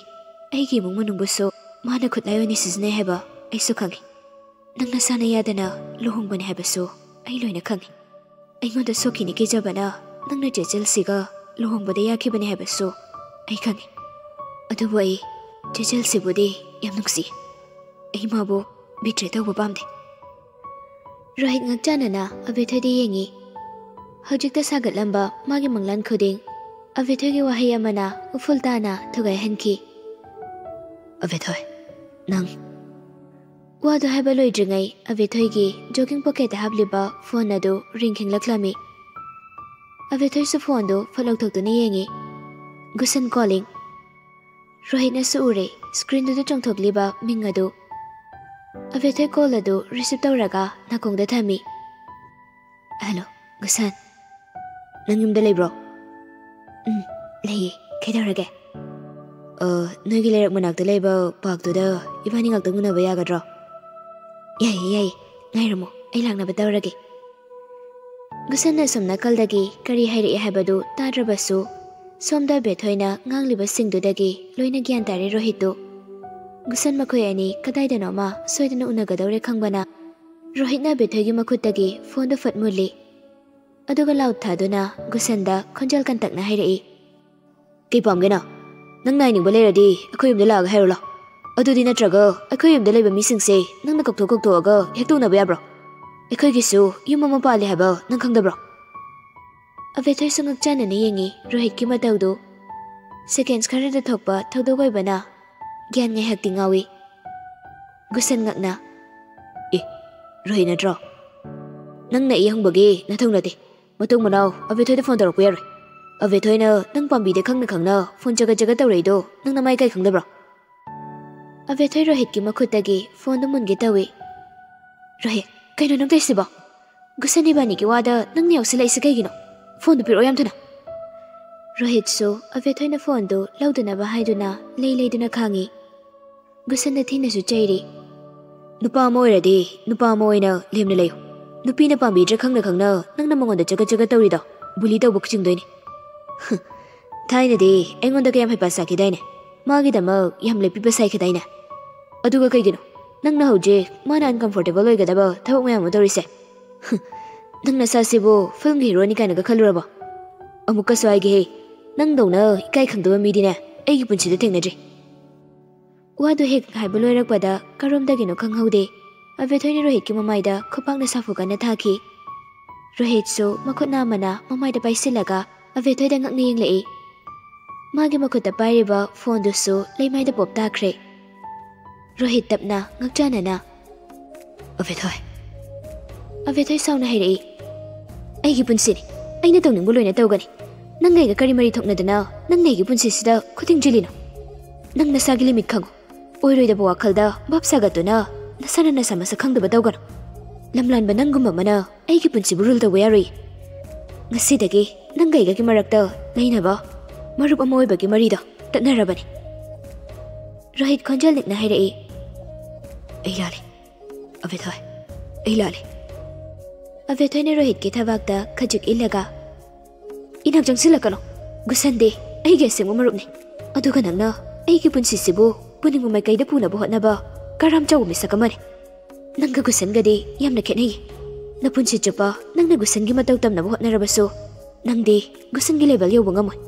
ꯑꯩꯒꯤ ꯏꯃꯨꯡ ꯃꯅꯨꯡꯕꯨꯁꯨ ꯃꯥꯅ ꯈꯨꯠꯂꯥꯏ ꯑꯣꯏꯅ ꯁꯤꯖꯤꯟꯅꯩ ꯍꯥꯏꯕ ꯑꯩꯁꯨ ꯈꯪꯏ꯫ ꯅꯪ ꯅꯁꯥꯅ ꯌꯥꯗꯅ ꯂꯨꯍꯣꯡꯕꯅꯦ ꯍꯥꯏꯕꯁꯨ ꯑꯩ ꯂꯣꯏꯅ ꯈꯪꯉꯤ꯫ ꯑꯩꯉꯣꯟꯗ ꯁꯣꯛꯈꯤꯅꯤ ꯀꯤꯖꯕꯅ ꯅꯪꯅ ꯆꯦ ꯆꯦꯜꯁꯤꯒ ꯂꯨꯍꯣꯡꯕꯗ ꯌꯥꯈꯤꯕꯅꯦ ꯍꯥꯏꯕꯁꯨ ꯑꯩ ꯈꯪꯉꯤ꯫ ꯑꯗꯨꯕꯨ ꯑꯩ ꯆꯦ ꯆꯦꯜꯁꯤꯕꯨꯗꯤ ꯌꯥꯝ ꯅꯨꯡꯁꯤ꯫ ꯑꯩ ꯃꯥꯕꯨ ꯕꯤꯇ꯭ꯔꯦ ꯇꯧꯕ ꯄꯥꯝꯗꯦ꯫ ꯔꯣꯍꯤꯠ ꯉꯛꯆꯥꯟꯅꯅ ꯑꯕꯦꯊꯣꯏꯗ ꯌꯦꯡꯉꯤ꯫ ꯍꯧꯖꯤꯛꯇ ꯁꯥꯒꯠꯂꯝꯕ ꯃꯥꯒꯤ ꯃꯪꯂꯥꯟ ꯈꯨꯗꯤꯡ ꯑꯕꯦꯊꯣꯏꯒꯤ ꯋꯥꯍꯩ ꯑꯃꯅ ꯎꯐꯨꯜ ꯇꯥꯅ ꯊꯨꯒꯥꯏꯍꯟꯈꯤ꯫ "ꯑꯕꯦꯊꯣꯏ, ꯅꯪ..." ꯋꯥꯗꯨ ꯍꯥꯏꯕ ꯂꯣꯏꯗ꯭ꯔꯤꯉꯩ ꯑꯕꯦꯊꯣꯏꯒꯤ ꯖꯣꯒꯤꯡ ꯄꯣꯀꯦꯠꯇ ꯍꯥꯞꯂꯤꯕ ꯐꯣꯟ ꯑꯗꯨ ꯔꯤꯡ ꯈꯤꯡꯂꯛꯂꯝꯃꯤ꯫ ꯑꯕꯦꯊꯣꯏꯁꯨ ꯐꯣꯟꯗꯨ ꯐꯠ ꯂꯧꯊꯣꯛꯇꯨꯅ ꯌꯦꯡꯉꯤ꯫ ꯒꯨꯁꯟ ꯀꯣꯂꯤꯡ꯫ ꯔꯣꯍꯤꯠꯅꯁꯨ ꯎꯔꯦ ꯁ꯭ꯀ꯭ꯔꯤꯟꯗꯨꯗ ꯆꯣꯡꯊꯣꯛꯂꯤꯕ ꯃꯤꯡ ꯑꯗꯨ꯫ ꯑꯕꯦꯊꯣꯏ ꯀꯣꯜ ꯑꯗꯨ ꯔꯤꯁꯤꯞ ꯇꯧꯔꯒ ꯅꯥꯀꯣꯡꯗ ꯊꯝꯃꯤ꯫ "ꯍꯜꯂꯣ, ꯒꯨꯁꯟ꯫ ꯅꯪ ꯌꯨꯝꯗ ꯂꯩꯕ꯭ꯔꯣ?" "ꯎꯝ, ꯂꯩꯌꯦ꯫ ꯀꯩꯗꯧꯔꯒꯦ?" "ꯑ, ꯅꯣꯏꯒꯤ ꯂꯩꯔꯛ ꯃꯅꯥꯛꯇ ꯂꯩꯕ ꯄꯥꯔꯛꯇꯨꯗ ꯏꯕꯥꯅꯤ ꯉꯥꯛꯇꯪ ꯎꯅꯕ ꯌꯥꯒꯗ꯭ꯔꯣ?" "ꯌꯥꯏꯌꯦ, ꯌꯥꯏꯌꯦ꯫ ꯉꯥꯏꯔꯝꯃꯣ, ꯑꯩ ꯂꯥꯛꯅꯕ ꯇꯧꯔꯒꯦ꯫" ꯒꯨꯁꯟꯅ ꯑꯁꯣꯝ ꯅꯥꯀꯜꯗꯒꯤ ꯀꯔꯤ ꯍꯥꯏꯔꯛꯏ ꯍꯥꯏꯕꯗꯨ ꯇꯥꯗ꯭ꯔꯕꯁꯨ, ꯁꯣꯝꯗ ꯕꯦꯊꯣꯏꯅ ꯉꯥꯡꯂꯤꯕꯁꯤꯡꯗꯨꯗꯒꯤ ꯂꯣꯏꯅ ꯒ꯭ꯌꯥꯟ ꯇꯥꯔꯦ ꯔꯣꯍꯤꯠꯇꯨ꯫ ꯒꯨꯁꯟ ꯃꯈꯣꯏ ꯑꯅꯤ ꯀꯗꯥꯏꯗꯅꯣꯃ ꯁꯣꯏꯗꯅ ꯎꯅꯒꯗꯧꯔꯦ ꯈꯪꯕꯅ, ꯔꯣꯍꯤꯠꯅ ꯕꯦꯊꯣꯏꯒꯤ ꯃꯈꯨꯠꯇꯒꯤ ꯐꯣꯟꯗꯨ ꯐꯠ ꯃꯨꯜꯂꯤ꯫ ꯑꯗꯨꯒ ꯂꯥꯎ ꯊꯥꯗꯨꯅ ꯒꯨꯁꯟꯗ ꯈꯣꯟꯖꯦꯜ ꯀꯟꯇꯛꯅ ꯍꯥꯏꯔꯛꯏ꯫ "ꯀꯩ ꯄꯥꯝꯒꯦ ꯅꯪ? ꯅꯪꯅ ꯍꯥꯏꯅꯤꯡꯕ ꯂꯩꯔꯗꯤ ꯑꯩꯈꯣꯏ ꯌꯨꯝꯗ ꯂꯥꯛꯑꯒ ꯍꯥꯏꯔꯨ ꯂꯥꯎ꯫ ꯑꯗꯨꯗꯤ ꯅꯠꯇ꯭ꯔꯒ ꯑꯩꯈꯣꯏ ꯌꯨꯝꯗ ꯂꯩꯕ ꯃꯤꯁꯤꯡꯁꯦ ꯅꯪꯅ ꯀꯧꯊꯣꯛ ꯀꯧꯊꯣꯛꯑꯒ ꯍꯦꯛꯇ ꯎꯅꯕ ꯌꯥꯕ꯭ꯔꯣ? ꯑꯩꯈꯣꯏꯒꯤꯁꯨ ꯌꯨꯝ ꯑꯃ ꯄꯥꯜꯂꯦ ꯍꯥꯏꯕ ꯅꯪ ꯈꯪꯗꯕ꯭ꯔꯣ?" ꯑꯕꯦꯊꯣꯏꯁꯨ ꯉꯛꯆꯥꯟꯅꯅ ꯌꯦꯡꯉꯤ ꯔꯣꯍꯤꯠꯀꯤ ꯃꯇꯧꯗꯨ꯫ ꯁꯦꯀꯦꯟꯁ ꯈꯔꯗ ꯊꯣꯛꯄ ꯊꯧꯗꯣꯛ ꯑꯣꯏꯕꯅ ꯒ꯭ꯌꯥꯟ ꯉꯥꯏꯍꯥꯛꯇꯤ ꯉꯥꯎꯏ꯫ ꯒꯨꯁꯟ ꯉꯛꯅ, "ꯑꯦ, ꯔꯣꯍꯤꯠ ꯅꯠꯇ꯭ꯔꯣ? ꯅꯪꯅ ꯑꯩ ꯍꯪꯕꯒꯤ ꯅꯊꯧ ꯅꯠꯇꯦ꯫ ꯃꯇꯨꯡ ꯃꯅꯥꯎ ꯑꯕꯦꯊꯣꯏꯗ ꯐꯣꯟ ꯇꯧꯔꯛꯄ ꯌꯥꯔꯣꯏ꯫ ꯑꯕꯦꯊꯣꯏꯅ ꯅꯪ ꯄꯥꯝꯕꯤꯗꯦ ꯈꯪꯅ ꯈꯪꯅ ꯐꯣꯟ ꯆꯒꯠ ꯆꯒꯠ ꯇꯧꯔꯛꯏꯗꯣ ꯅꯪ ꯅꯃꯥꯏ ꯀꯥꯏ ꯈꯪꯗꯕ꯭ꯔꯣ?" ꯑꯕꯦꯊꯣꯏ ꯔꯣꯍꯤꯠꯀꯤ ꯃꯈꯨꯠꯇꯒꯤ ꯐꯣꯟꯗꯨ ꯃꯨꯟꯒꯦ ꯇꯧꯏ꯫ "ꯔꯣꯍꯤꯠ, ꯀꯩꯅꯣ ꯅꯪ ꯇꯧꯏꯁꯤꯕꯣ? ꯒꯨꯁꯟ ꯏꯕꯥꯅꯤꯒꯤ ꯋꯥꯗ ꯅꯪꯅ ꯌꯥꯎꯁꯤꯜꯂꯛꯏꯁꯤ ꯀꯩꯒꯤꯅꯣ? ꯐꯣꯟꯗꯨ ꯄꯤꯔꯛꯑꯣ ꯌꯥꯝ ꯊꯨꯅ!" ꯔꯣꯍꯤꯠꯁꯨ ꯑꯕꯦꯊꯣꯏꯅ ꯐꯣꯟꯗꯨ ꯂꯧꯗꯅꯕ ꯍꯥꯏꯗꯨꯅ ꯂꯩ ꯂꯩꯗꯨꯅ ꯈꯥꯡꯉꯤ꯫ ꯒꯨꯁꯟꯗ ꯊꯤꯅꯁꯨ ꯆꯩꯔꯤ꯫ "ꯅꯨꯄꯥ ꯑꯃ ꯑꯣꯏꯔꯗꯤ ꯅꯨꯄꯥ ꯑꯃ ꯑꯣꯏꯅ ꯂꯦꯝꯅ ꯂꯩꯌꯨ꯫ ꯅꯨꯄꯤꯅ ꯄꯥꯝꯕꯤꯗ꯭ꯔꯦ ꯈꯪꯅ ꯈꯪꯅ ꯅꯪꯅ ꯃꯉꯣꯟꯗ ꯆꯒꯠ ꯆꯒꯠ ꯇꯧꯔꯤꯗꯣ ꯕꯨꯂꯤ ꯇꯧꯕ ꯆꯤꯡꯗꯣꯏꯅꯤ꯫" "ꯊꯥꯏꯅꯗꯤ ꯑꯩꯉꯣꯟꯗ ꯀꯌꯥꯝ ꯍꯩꯄꯥ ꯁꯥꯈꯤꯗꯥꯏꯅꯦ? ꯃꯥꯒꯤꯗꯃꯛ ꯌꯥꯝ ꯂꯦꯞꯄꯤꯕ ꯁꯥꯏꯈꯤꯗꯥꯏꯅꯦ? ꯑꯗꯨꯒ ꯀꯩꯒꯤꯅꯣ ꯅꯪꯅ ꯍꯧꯖꯤꯛ ꯃꯥꯅ uncomfortable ꯑꯣꯏꯒꯗꯕ ꯊꯕꯛ ꯃꯌꯥꯝ ꯑꯃ ꯇꯧꯔꯤꯁꯦ? ꯍꯨꯝ, ꯅꯪ ꯅꯁꯥꯁꯤꯕꯨ ꯐꯤꯂꯝꯒꯤ ꯍꯤꯔꯣꯅꯤ ꯀꯥꯏꯅꯒ ꯈꯜꯂꯨꯔꯕꯣ? ꯑꯃꯨꯛꯀꯁꯨ ꯍꯥꯏꯒꯦꯍꯦ, ꯅꯪꯗꯧꯅ ꯏꯀꯥꯏ ꯈꯪꯗꯕ ꯃꯤꯗꯤꯅꯦ ꯑꯩꯒꯤ ꯄꯨꯟꯁꯤꯗ ꯊꯦꯡꯅꯗ꯭ꯔꯤ꯫ ꯋꯥꯗꯨ ꯍꯦꯛ ꯍꯥꯏꯕ ꯂꯣꯏꯔꯛꯄꯗ ꯀꯔꯣꯝꯗꯒꯤꯅꯣ ꯈꯪꯍꯧꯗꯦ, ꯑꯕꯦꯊꯣꯏꯅ ꯔꯣꯍꯤꯠꯀꯤ ꯃꯃꯥꯏꯗ ꯈꯨꯄꯥꯛꯅ ꯁꯥꯐꯨ ꯀꯟꯅ ꯊꯥꯈꯤ꯫ ꯔꯣꯍꯤꯠꯁꯨ ꯃꯈꯨꯠ ꯅꯥꯝꯃꯅ ꯃꯃꯥꯏꯗ ꯄꯥꯏꯁꯤꯜꯂꯒ ꯑꯕꯦꯊꯣꯏꯗ ꯉꯛꯅ ꯌꯦꯡꯂꯛꯏ꯫ ꯃꯥꯒꯤ ꯃꯈꯨꯠꯇ ꯄꯥꯏꯔꯤꯕ ꯐꯣꯟꯗꯨꯁꯨ ꯂꯩꯃꯥꯏꯗ ꯄꯣꯞ ꯇꯥꯈ꯭ꯔꯦ꯫ ꯔꯣꯍꯤꯠ ꯇꯞꯅ ꯉꯛꯆꯥꯅꯅ, "ꯑꯕꯦꯊꯣꯏ!" ꯑꯕꯦꯊꯣꯏ ꯁꯥꯎꯅ ꯍꯥꯏꯔꯛꯏ, "ꯑꯩꯒꯤ ꯄꯨꯟꯁꯤꯅꯤ, ꯑꯩꯅ ꯇꯧꯅꯤꯡꯕ ꯂꯣꯏꯅ ꯇꯧꯒꯅꯤ꯫ ꯅꯪ ꯑꯩꯒ ꯀꯔꯤ ꯃꯔꯤ ꯊꯣꯛꯅꯗꯅ ꯅꯪꯅ ꯑꯩꯒꯤ ꯄꯨꯟꯁꯤꯁꯤꯗ ꯈꯨꯠ ꯊꯤꯡꯖꯤꯜꯂꯤꯅꯣ? ꯅꯪ ꯅꯁꯥꯒꯤ ꯂꯤꯃꯤꯠ ꯈꯪꯉꯨ꯫ ꯑꯣꯏꯔꯣꯏꯗꯕ ꯋꯥꯈꯜꯗ ꯚꯥꯞ ꯁꯥꯒꯠꯇꯨꯅ ꯅꯁꯥꯅ ꯅꯁꯥ ꯃꯁꯛ ꯈꯪꯗꯕ ꯇꯧꯒꯅꯨ꯫ ꯂꯝꯂꯥꯟꯕ ꯅꯪꯒꯨꯝꯕ ꯑꯃꯅ ꯑꯩꯒꯤ ꯄꯨꯟꯁꯤꯕꯨ ꯔꯨꯜ ꯇꯧꯕ ꯌꯥꯔꯣꯏ꯫ ꯉꯁꯤꯗꯒꯤ ꯅꯪꯒ ꯑꯩꯒꯒꯤ ꯃꯔꯛꯇ ꯂꯩꯅꯕ ꯃꯔꯨꯞ ꯑꯃ ꯑꯣꯏꯕꯒꯤ ꯃꯔꯤꯗꯣ ꯇꯠꯅꯔꯕꯅꯤ꯫" ꯔꯣꯍꯤꯠ ꯈꯣꯟꯖꯦꯜ ꯅꯤꯛꯅ ꯍꯥꯏꯔꯛꯏ, "ꯑꯩ ꯂꯥꯜꯂꯦ, ꯑꯕꯦꯊꯣꯏ, ꯑꯩ ꯂꯥꯜꯂꯦ꯫" ꯑꯕꯦꯊꯣꯏꯅ ꯔꯣꯍꯤꯠꯀꯤ ꯊꯕꯥꯛꯇ ꯈꯖꯤꯛ ꯏꯜꯂꯒ, "ꯏꯅꯥꯛ ꯆꯪꯁꯤꯜꯂꯛꯀꯅꯨ, ꯒꯨꯁꯟꯗꯤ ꯑꯩꯒꯤ ꯑꯁꯦꯡꯕ ꯃꯔꯨꯞꯅꯤ꯫ ꯑꯗꯨꯒ ꯅꯪꯅ ꯑꯩꯒꯤ ꯄꯨꯟꯁꯤꯁꯤꯕꯨ ꯄꯨꯅꯤꯡꯕ ꯃꯥꯏꯀꯩꯗ ꯄꯨꯅꯕ ꯍꯣꯠꯅꯕ ꯀꯔꯥꯝ ꯆꯥꯎꯕ ꯃꯤꯁꯛ ꯑꯃꯅꯤ꯫ ꯅꯪꯒ ꯒꯨꯁꯟꯒꯗꯤ ꯌꯥꯝꯅ ꯈꯦꯠꯅꯩ꯫ ꯅꯄꯨꯟꯁꯤ ꯆꯨꯞꯄ ꯅꯪꯅ ꯒꯨꯁꯟꯒꯤ ꯃꯇꯧ ꯇꯝꯅꯕ ꯍꯣꯠꯅꯔꯕꯁꯨ, ꯅꯪꯗꯤ ꯒꯨꯁꯟꯒꯤ ꯂꯦꯚꯦꯜ ꯌꯧꯕ ꯉꯝꯃꯣꯏ꯫"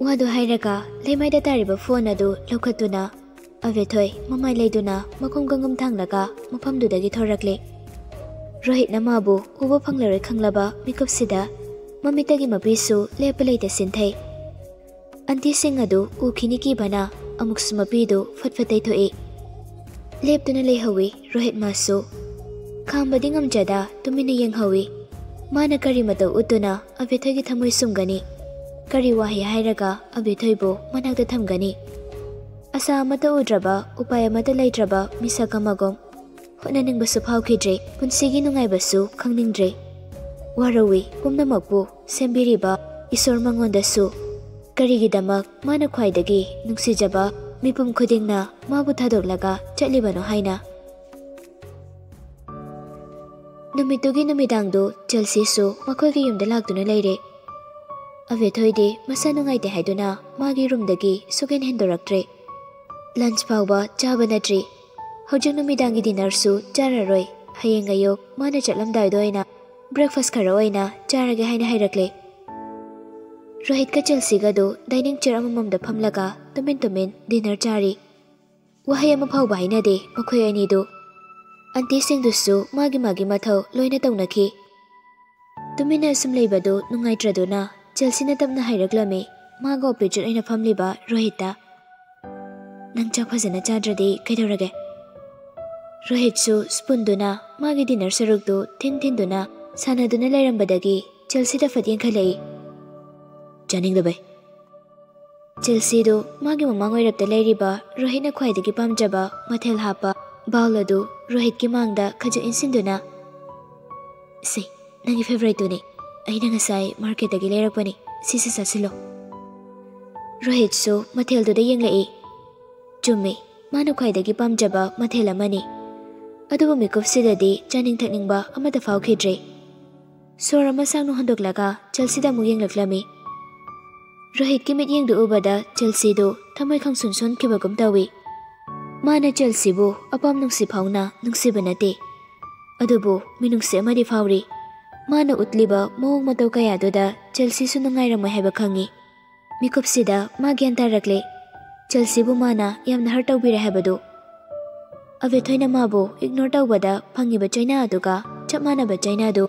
ꯋꯥꯗꯨ ꯍꯥꯏꯔꯒ ꯂꯩꯃꯥꯏꯗ ꯇꯥꯔꯤꯕ ꯐꯣꯟ ꯑꯗꯨ ꯂꯧꯈꯠꯇꯨꯅ ꯑꯕꯦꯊꯣꯏ ꯃꯃꯥꯏ ꯂꯩꯗꯨꯅ ꯃꯈꯣꯡ ꯀꯪꯒꯝ ꯊꯥꯡꯂꯒ ꯃꯐꯝꯗꯨꯗꯒꯤ ꯊꯣꯔꯛꯂꯦ꯫ ꯔꯣꯍꯤꯠꯅ ꯃꯥꯕꯨ ꯎꯕ ꯐꯪꯂꯔꯣꯏ ꯈꯪꯂꯕ ꯃꯤꯀꯨꯞꯁꯤꯗ ꯃꯃꯤꯠꯇꯒꯤ ꯃꯄꯤꯁꯨ ꯂꯦꯞꯄ ꯂꯩꯇ ꯁꯤꯟꯊꯩ꯫ ꯑꯟꯇꯤꯁꯤꯡ ꯑꯗꯨ ꯎꯈꯤꯅꯤ ꯀꯤꯕꯅ ꯑꯃꯨꯛꯁꯨ ꯃꯄꯤꯗꯨ ꯐꯠ ꯐꯠ ꯇꯩꯊꯣꯛꯏ꯫ ꯂꯦꯞꯇꯨꯅ ꯂꯩꯍꯧꯏ ꯔꯣꯍꯤꯠ ꯃꯥꯁꯨ꯫ ꯈꯥꯝꯕꯗꯤ ꯉꯝꯖꯗ ꯇꯨꯃꯤꯟꯅ ꯌꯦꯡꯍꯧꯏ꯫ ꯃꯥꯅ ꯀꯔꯤ ꯃꯇꯧ ꯎꯠꯇꯨꯅ ꯑꯕꯦꯊꯣꯏꯒꯤ ꯊꯃꯣꯏ ꯁꯨꯝꯒꯅꯤ? ꯀꯔꯤ ꯋꯥꯍꯩ ꯍꯥꯏꯔꯒ ꯑꯕꯦꯊꯣꯏꯕꯨ ꯃꯅꯥꯛꯇ ꯊꯝꯒꯅꯤ? ꯑꯁꯥ ꯑꯃꯠꯇ ꯎꯗ꯭ꯔꯕ, ꯎꯄꯥꯏ ꯑꯃꯠꯇ ꯂꯩꯇ꯭ꯔꯕ ꯃꯤꯁꯛ ꯑꯃꯒꯨꯝ ꯍꯣꯠꯅꯅꯤꯡꯕꯁꯨ ꯐꯥꯎꯈꯤꯗ꯭ꯔꯦ, ꯄꯨꯟꯁꯤꯒꯤ ꯅꯨꯡꯉꯥꯏꯕꯁꯨ ꯈꯪꯅꯤꯡꯗ꯭ꯔꯦ꯫ ꯋꯥꯔꯧꯏ ꯄꯨꯝꯅꯃꯛꯄꯨ ꯁꯦꯝꯕꯤꯔꯤꯕ ꯏꯁꯣꯔ ꯃꯉꯣꯟꯗꯁꯨ꯫ ꯀꯔꯤꯒꯤꯗꯃꯛ ꯃꯥꯅ ꯈ꯭ꯋꯥꯏꯗꯒꯤ ꯅꯨꯡꯁꯤꯖꯕ ꯃꯤꯄꯨꯝ ꯈꯨꯗꯤꯡꯅ ꯃꯥꯕꯨ ꯊꯥꯗꯣꯛꯂꯒ ꯆꯠꯂꯤꯕꯅꯣ ꯍꯥꯏꯅ꯫ ꯅꯨꯃꯤꯠꯇꯨꯒꯤ ꯅꯨꯃꯤꯗꯥꯡꯗꯨ ꯆꯦꯜꯁꯤꯁꯨ ꯃꯈꯣꯏꯒꯤ ꯌꯨꯝꯗ ꯂꯥꯛꯇꯨꯅ ꯂꯩꯔꯦ꯫ ꯑꯕꯦꯊꯣꯏꯗꯤ ꯃꯁꯥ ꯅꯨꯡꯉꯥꯏꯇꯦ ꯍꯥꯏꯗꯨꯅ ꯃꯥꯒꯤ ꯔꯨꯝꯗꯒꯤ ꯁꯨꯛꯍꯦꯟ ꯍꯦꯟꯗꯣꯔꯛꯇ꯭ꯔꯦ꯫ ꯂꯟꯆ ꯐꯥꯎꯕ ꯆꯥꯕ ꯅꯠꯇ꯭ꯔꯤ꯫ ꯍꯧꯖꯤꯛ ꯅꯨꯃꯤꯗꯥꯡꯒꯤ dinnerꯁꯨ ꯆꯥꯔꯔꯣꯏ, ꯍꯌꯦꯡ ꯑꯌꯨꯛ ꯃꯥꯅ ꯆꯠꯂꯝꯗꯥꯏꯗ ꯑꯣꯏꯅ breakfast ꯈꯔ ꯑꯣꯏꯅ ꯆꯥꯔꯒꯦ ꯍꯥꯏꯅ ꯍꯥꯏꯔꯛꯂꯦ꯫ ꯔꯣꯍꯤꯠꯀ ꯆꯦꯜꯁꯤꯒꯗꯨ dining chair ꯑꯃꯃꯝꯗ ꯐꯝꯂꯒ ꯇꯨꯃꯤꯟ ꯇꯨꯃꯤꯟ dinner ꯆꯥꯔꯤ꯫ ꯋꯥꯍꯩ ꯑꯃ ꯐꯥꯎꯕ ꯍꯥꯏꯅꯗꯦ ꯃꯈꯣꯏ ꯑꯅꯤꯗꯨ꯫ ꯑꯟꯇꯤꯁꯤꯡꯗꯨꯁꯨ ꯃꯥꯒꯤ ꯃꯥꯒꯤ ꯃꯊꯧ ꯂꯣꯏꯅ ꯇꯧꯅꯈꯤ꯫ ꯇꯨꯃꯤꯟꯅ ꯑꯁꯨꯝ ꯂꯩꯕꯗꯨ ꯅꯨꯡꯉꯥꯏꯇ꯭ꯔꯗꯨꯅ ꯆꯦꯜꯁꯤꯅ ꯇꯞꯅ ꯍꯥꯏꯔꯛꯂꯝꯃꯤ, ꯃꯥꯒ opposite ꯑꯣꯏꯅ ꯐꯝꯂꯤꯕ ꯔꯣꯍꯤꯠꯇ꯫ "ꯅꯪ ꯆꯥꯛ ꯐꯖꯅ ꯆꯥꯗ꯭ꯔꯗꯤ ꯀꯩꯗꯧꯔꯒꯦ?" ꯔꯣꯍꯤꯠꯁꯨ spoonꯗꯨꯅ ꯃꯥꯒꯤ dinner ꯁꯔꯨꯛꯇꯨ ꯊꯤꯟ ꯊꯤꯟꯗꯨꯅ ꯁꯥꯟꯅꯗꯨꯅ ꯂꯩꯔꯝꯕꯗꯒꯤ ꯆꯦꯜꯁꯤꯗ ꯐꯠ ꯌꯦꯡꯈꯠꯂꯛꯏ꯫ "ꯆꯥꯅꯤꯡꯗꯕꯩ꯫" ꯆꯦꯜꯁꯤꯗꯨ ꯃꯥꯒꯤ ꯃꯃꯥꯡ ꯑꯣꯏꯔꯞꯇ ꯂꯩꯔꯤꯕ ꯔꯣꯍꯤꯠꯅ ꯈ꯭ꯋꯥꯏꯗꯒꯤ ꯄꯥꯝꯖꯕ ꯃꯊꯦꯜ ꯍꯥꯞꯄ bowl ꯑꯗꯨ ꯔꯣꯍꯤꯠꯀꯤ ꯃꯥꯡꯗ ꯈꯖꯤꯛ ꯏꯟꯁꯤꯟꯗꯨꯅ, "ꯁꯦ, ꯅꯪꯒꯤ favouriteꯇꯨꯅꯤ꯫ ꯑꯩꯅ ꯉꯁꯥꯏ marketꯇꯒꯤ ꯂꯩꯔꯛꯄꯅꯤ꯫ ꯁꯤꯁꯦ ꯆꯥꯁꯤꯜꯂꯣ꯫" ꯔꯣꯍꯤꯠꯁꯨ ꯃꯊꯦꯜꯗꯨꯗ ꯌꯦꯡꯂꯛꯏ꯫ ꯆꯨꯝꯃꯤ, ꯃꯥꯅ ꯈ꯭ꯋꯥꯏꯗꯒꯤ ꯄꯥꯝꯖꯕ ꯃꯊꯦꯜ ꯑꯃꯅꯤ꯫ ꯑꯗꯨꯕꯨ ꯃꯤꯀꯨꯞꯁꯤꯗꯗꯤ ꯆꯥꯅꯤꯡ ꯊꯛꯅꯤꯡꯕ ꯑꯃꯠꯇ ꯐꯥꯎꯈꯤꯗ꯭ꯔꯦ꯫ ꯁꯣꯔ ꯑꯃ ꯁꯥꯡꯅ ꯍꯣꯟꯗꯣꯛꯂꯒ ꯆꯦꯜꯁꯤꯗ ꯑꯃꯨꯛ ꯌꯦꯡꯂꯛꯂꯝꯃꯤ꯫ ꯔꯣꯍꯤꯠꯀꯤ ꯃꯤꯠꯌꯦꯡꯗꯨ ꯎꯕꯗ ꯆꯦꯜꯁꯤꯗꯨ ꯊꯃꯣꯏ ꯈꯪꯁꯨꯟ ꯁꯣꯟꯈꯤꯕꯒꯨꯝ ꯇꯧꯏ꯫ ꯃꯥꯅ ꯆꯦꯜꯁꯤꯕꯨ ꯑꯄꯥꯝ ꯅꯨꯡꯁꯤ ꯐꯥꯎꯅ ꯅꯨꯡꯁꯤꯕ ꯅꯠꯇꯦ, ꯑꯗꯨꯕꯨ ꯃꯤꯅꯨꯡꯁꯤ ꯑꯃꯗꯤ ꯐꯥꯎꯔꯤ꯫ ꯃꯥꯅ ꯎꯠꯂꯤꯕ ꯃꯑꯣꯡ ꯃꯇꯧ ꯀꯌꯥꯗꯨꯗ ꯆꯦꯜꯁꯤꯁꯨ ꯅꯨꯡꯉꯥꯏꯔꯝꯃꯣꯏ ꯍꯥꯏꯕ ꯈꯪꯏ꯫ ꯃꯤꯀꯨꯞꯁꯤꯗ ꯃꯥ ꯒ꯭ꯌꯥꯟ ꯇꯥꯔꯛꯂꯦ, ꯆꯦꯜꯁꯤꯕꯨ ꯃꯥꯅ ꯌꯥꯝꯅ hurt ꯇꯧꯕꯤꯔꯦ ꯍꯥꯏꯕꯗꯨ꯫ ꯑꯕꯦꯊꯣꯏꯅ ꯃꯥꯕꯨ ignore ꯇꯧꯕꯗ ꯐꯪꯉꯤꯕ ꯆꯩꯅꯥ ꯑꯗꯨꯒ ꯆꯞ ꯃꯥꯟꯅꯕ ꯆꯩꯅꯥꯗꯨ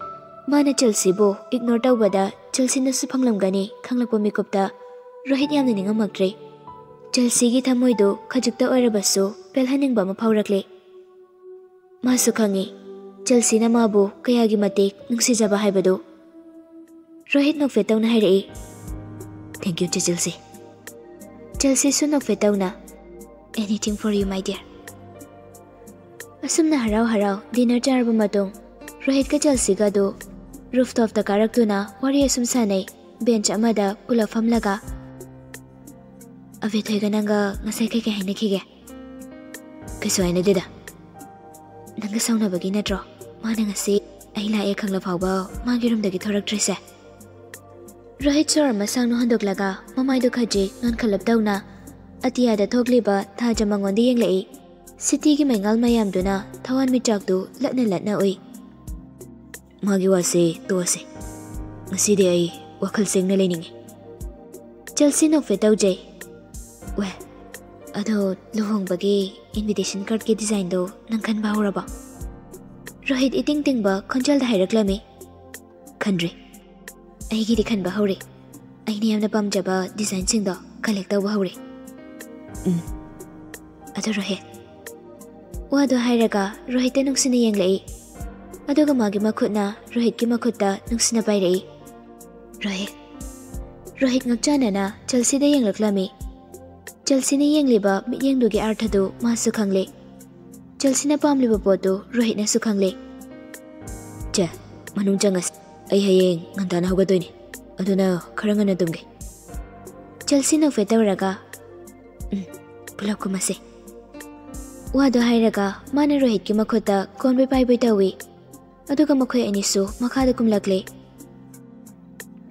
ꯃꯥꯅ ꯆꯦꯜꯁꯤꯕꯨ ignore ꯇꯧꯕꯗ ꯆꯦꯜꯁꯤꯅꯁꯨ ꯐꯪꯂꯝꯒꯅꯤ ꯈꯪꯂꯛꯄ ꯃꯤꯀꯨꯞꯇ ꯔꯣꯍꯤꯠ ꯌꯥꯝꯅ ꯅꯤꯡꯉꯝꯃꯛꯇ꯭ꯔꯦ꯫ ꯆꯦꯜꯁꯤꯒꯤ ꯊꯃꯣꯏꯗꯨ ꯈꯖꯤꯛꯇ ꯑꯣꯏꯔꯕꯁꯨ ꯄꯦꯜꯍꯟꯅꯤꯡꯕ ꯑꯃ ꯐꯥꯎꯔꯛꯂꯦ꯫ ꯃꯥꯁꯨ ꯈꯪꯏ, ꯆꯦꯜꯁꯤꯅ ꯃꯥꯕꯨ ꯀꯌꯥꯒꯤ ꯃꯇꯤꯛ ꯅꯨꯡꯁꯤꯖꯕ ꯍꯥꯏꯕꯗꯨ꯫ ꯔꯣꯍꯤꯠ ꯅꯣꯛꯐꯦꯠ ꯇꯧꯅ ꯍꯥꯏꯔꯛꯏ, "Thank you, ꯆꯦ ꯆꯦꯜꯁꯤ꯫" ꯆꯦꯜꯁꯤꯁꯨ ꯅꯣꯛꯐꯦꯠ ꯇꯧꯅ, "Anything for you, my dear." ꯑꯁꯨꯝꯅ ꯍꯔꯥꯎ ꯍꯔꯥꯎ dinner ꯆꯥꯔꯕ ꯃꯇꯨꯡ, ꯔꯣꯍꯤꯠꯀ ꯆꯦꯜꯁꯤꯒꯗꯨ rooftopꯇ ꯀꯥꯔꯛꯇꯨꯅ ꯋꯥꯔꯤ ꯑꯁꯨꯝ ꯁꯥꯟꯅꯩ, bench ꯑꯃꯗ ꯄꯨꯂꯞ ꯐꯝꯂꯒ꯫ "ꯑꯕꯦꯊꯣꯏꯒ ꯅꯪꯒ ꯉꯁꯥꯏ ꯀꯩꯀꯩ ꯍꯥꯏꯅꯈꯤꯒꯦ?" "ꯀꯩꯁꯨ ꯍꯥꯏꯅꯗꯦꯗ꯫ ꯅꯪꯒ ꯁꯥꯎꯅꯕꯒꯤ ꯅꯠꯇ꯭ꯔꯣ ꯃꯥꯅ ꯉꯁꯤ ꯑꯩ ꯂꯥꯛꯑꯦ ꯈꯪꯂ ꯐꯥꯎꯕ ꯃꯥꯒꯤ roomꯗꯒꯤ ꯊꯣꯔꯛꯇ꯭ꯔꯤꯁꯦ?" ꯔꯣꯍꯤꯠ ꯁꯣꯔ ꯑꯃ ꯁꯥꯡꯅ ꯍꯣꯟꯗꯣꯛꯂꯒ ꯃꯃꯥꯏꯗꯨ ꯈꯖꯤꯛ ꯅꯣꯟꯈꯠꯂꯞ ꯇꯧꯅ ꯑꯇꯤꯌꯥꯗ ꯊꯣꯛꯂꯤꯕ ꯊꯥꯖ ꯃꯉꯣꯟꯗ ꯌꯦꯡꯂꯛꯏ꯫ ꯁꯤꯇꯤꯒꯤ ꯃꯩꯉꯥꯜ ꯃꯌꯥꯝꯗꯨꯅ ꯊꯋꯥꯟꯃꯤꯆꯥꯛꯇꯨ ꯂꯠꯅ ꯂꯠꯅ ꯎꯏ꯫ "ꯃꯥꯒꯤ ꯋꯥꯁꯦ ꯇꯣꯛꯑꯁꯦ꯫ ꯉꯁꯤꯗꯤ ꯑꯩ ꯋꯥꯈꯜ ꯁꯦꯡꯅ ꯂꯩꯅꯤꯡꯉꯤ꯫" ꯆꯦꯜꯁꯤ ꯅꯣꯛꯐꯦꯠ ꯇꯧꯖꯩ꯫ "ꯋꯦ, ꯑꯗꯣ ꯂꯨꯍꯣꯡꯕꯒꯤ invitation cardꯀꯤ designꯗꯣ ꯅꯪ ꯈꯟꯕ ꯍꯧꯔꯕꯣ?" ꯔꯣꯍꯤꯠ ꯏꯇꯤꯡ ꯇꯤꯡꯕ ꯈꯣꯟꯖꯦꯜꯗ ꯍꯥꯏꯔꯛꯂꯝꯃꯤ꯫ "ꯈꯟꯗ꯭ꯔꯤ꯫ ꯑꯩꯒꯤꯗꯤ ꯈꯟꯕ ꯍꯧꯔꯦ꯫ ꯑꯩꯅ ꯌꯥꯝꯅ ꯄꯥꯝꯖꯕ designꯁꯤꯡꯗꯣ collect ꯇꯧꯕ ꯍꯧꯔꯦ꯫" "ꯎꯝ꯫ ꯑꯗꯨ ꯔꯣꯍꯤꯠ꯫" ꯋꯥꯗꯣ ꯍꯥꯏꯔꯒ ꯔꯣꯍꯤꯠꯇ ꯅꯨꯡꯁꯤꯅ ꯌꯦꯡꯂꯛꯏ꯫ ꯑꯗꯨꯒ ꯃꯥꯒꯤ ꯃꯈꯨꯠꯅ ꯔꯣꯍꯤꯠꯀꯤ ꯃꯈꯨꯠꯇ ꯅꯨꯡꯁꯤꯅ ꯄꯥꯏꯔꯛꯏ꯫ "ꯔꯣꯍꯤꯠ꯫" ꯔꯣꯍꯤꯠ ꯉꯛꯆꯥꯅꯅ ꯆꯦꯜꯁꯤꯗ ꯌꯦꯡꯂꯛꯂꯝꯃꯤ꯫ ꯆꯦꯜꯁꯤꯅ ꯌꯦꯡꯂꯤꯕ ꯃꯤꯠꯌꯦꯡꯗꯨꯒꯤ ꯑꯥꯔꯊꯗꯨ ꯃꯥꯁꯨ ꯈꯪꯂꯦ꯫ ꯆꯦꯜꯁꯤꯅ ꯄꯥꯝꯂꯤꯕ ꯄꯣꯠꯇꯨ ꯔꯣꯍꯤꯠꯅꯁꯨ ꯈꯪꯂꯦ꯫ "ꯆꯦ, ꯃꯅꯨꯡ ꯆꯪꯉꯁꯤ꯫ ꯑꯩ ꯍꯌꯦꯡ ꯉꯟꯇꯥꯅ ꯍꯧꯒꯠꯇꯣꯏꯅꯤ꯫ ꯑꯗꯨꯅ ꯈꯔ ꯉꯟꯅ ꯇꯨꯝꯒꯦ꯫" ꯆꯦꯜꯁꯤ ꯅꯣꯛꯐꯦꯠ ꯇꯧꯔꯒ, "ꯎꯝ, ꯄꯨꯂꯞ ꯀꯨꯝꯃꯁꯦ꯫" ꯋꯥꯗꯣ ꯍꯥꯏꯔꯒ ꯃꯥꯅ ꯔꯣꯍꯤꯠꯀꯤ ꯃꯈꯨꯠꯇ ꯀꯣꯟꯕꯣꯏ ꯄꯥꯏꯕꯣꯏ ꯇꯧꯏ꯫ ꯑꯗꯨꯒ ꯃꯈꯣꯏ ꯑꯅꯤꯁꯨ ꯃꯈꯥꯗ ꯀꯨꯝꯂꯛꯂꯦ꯫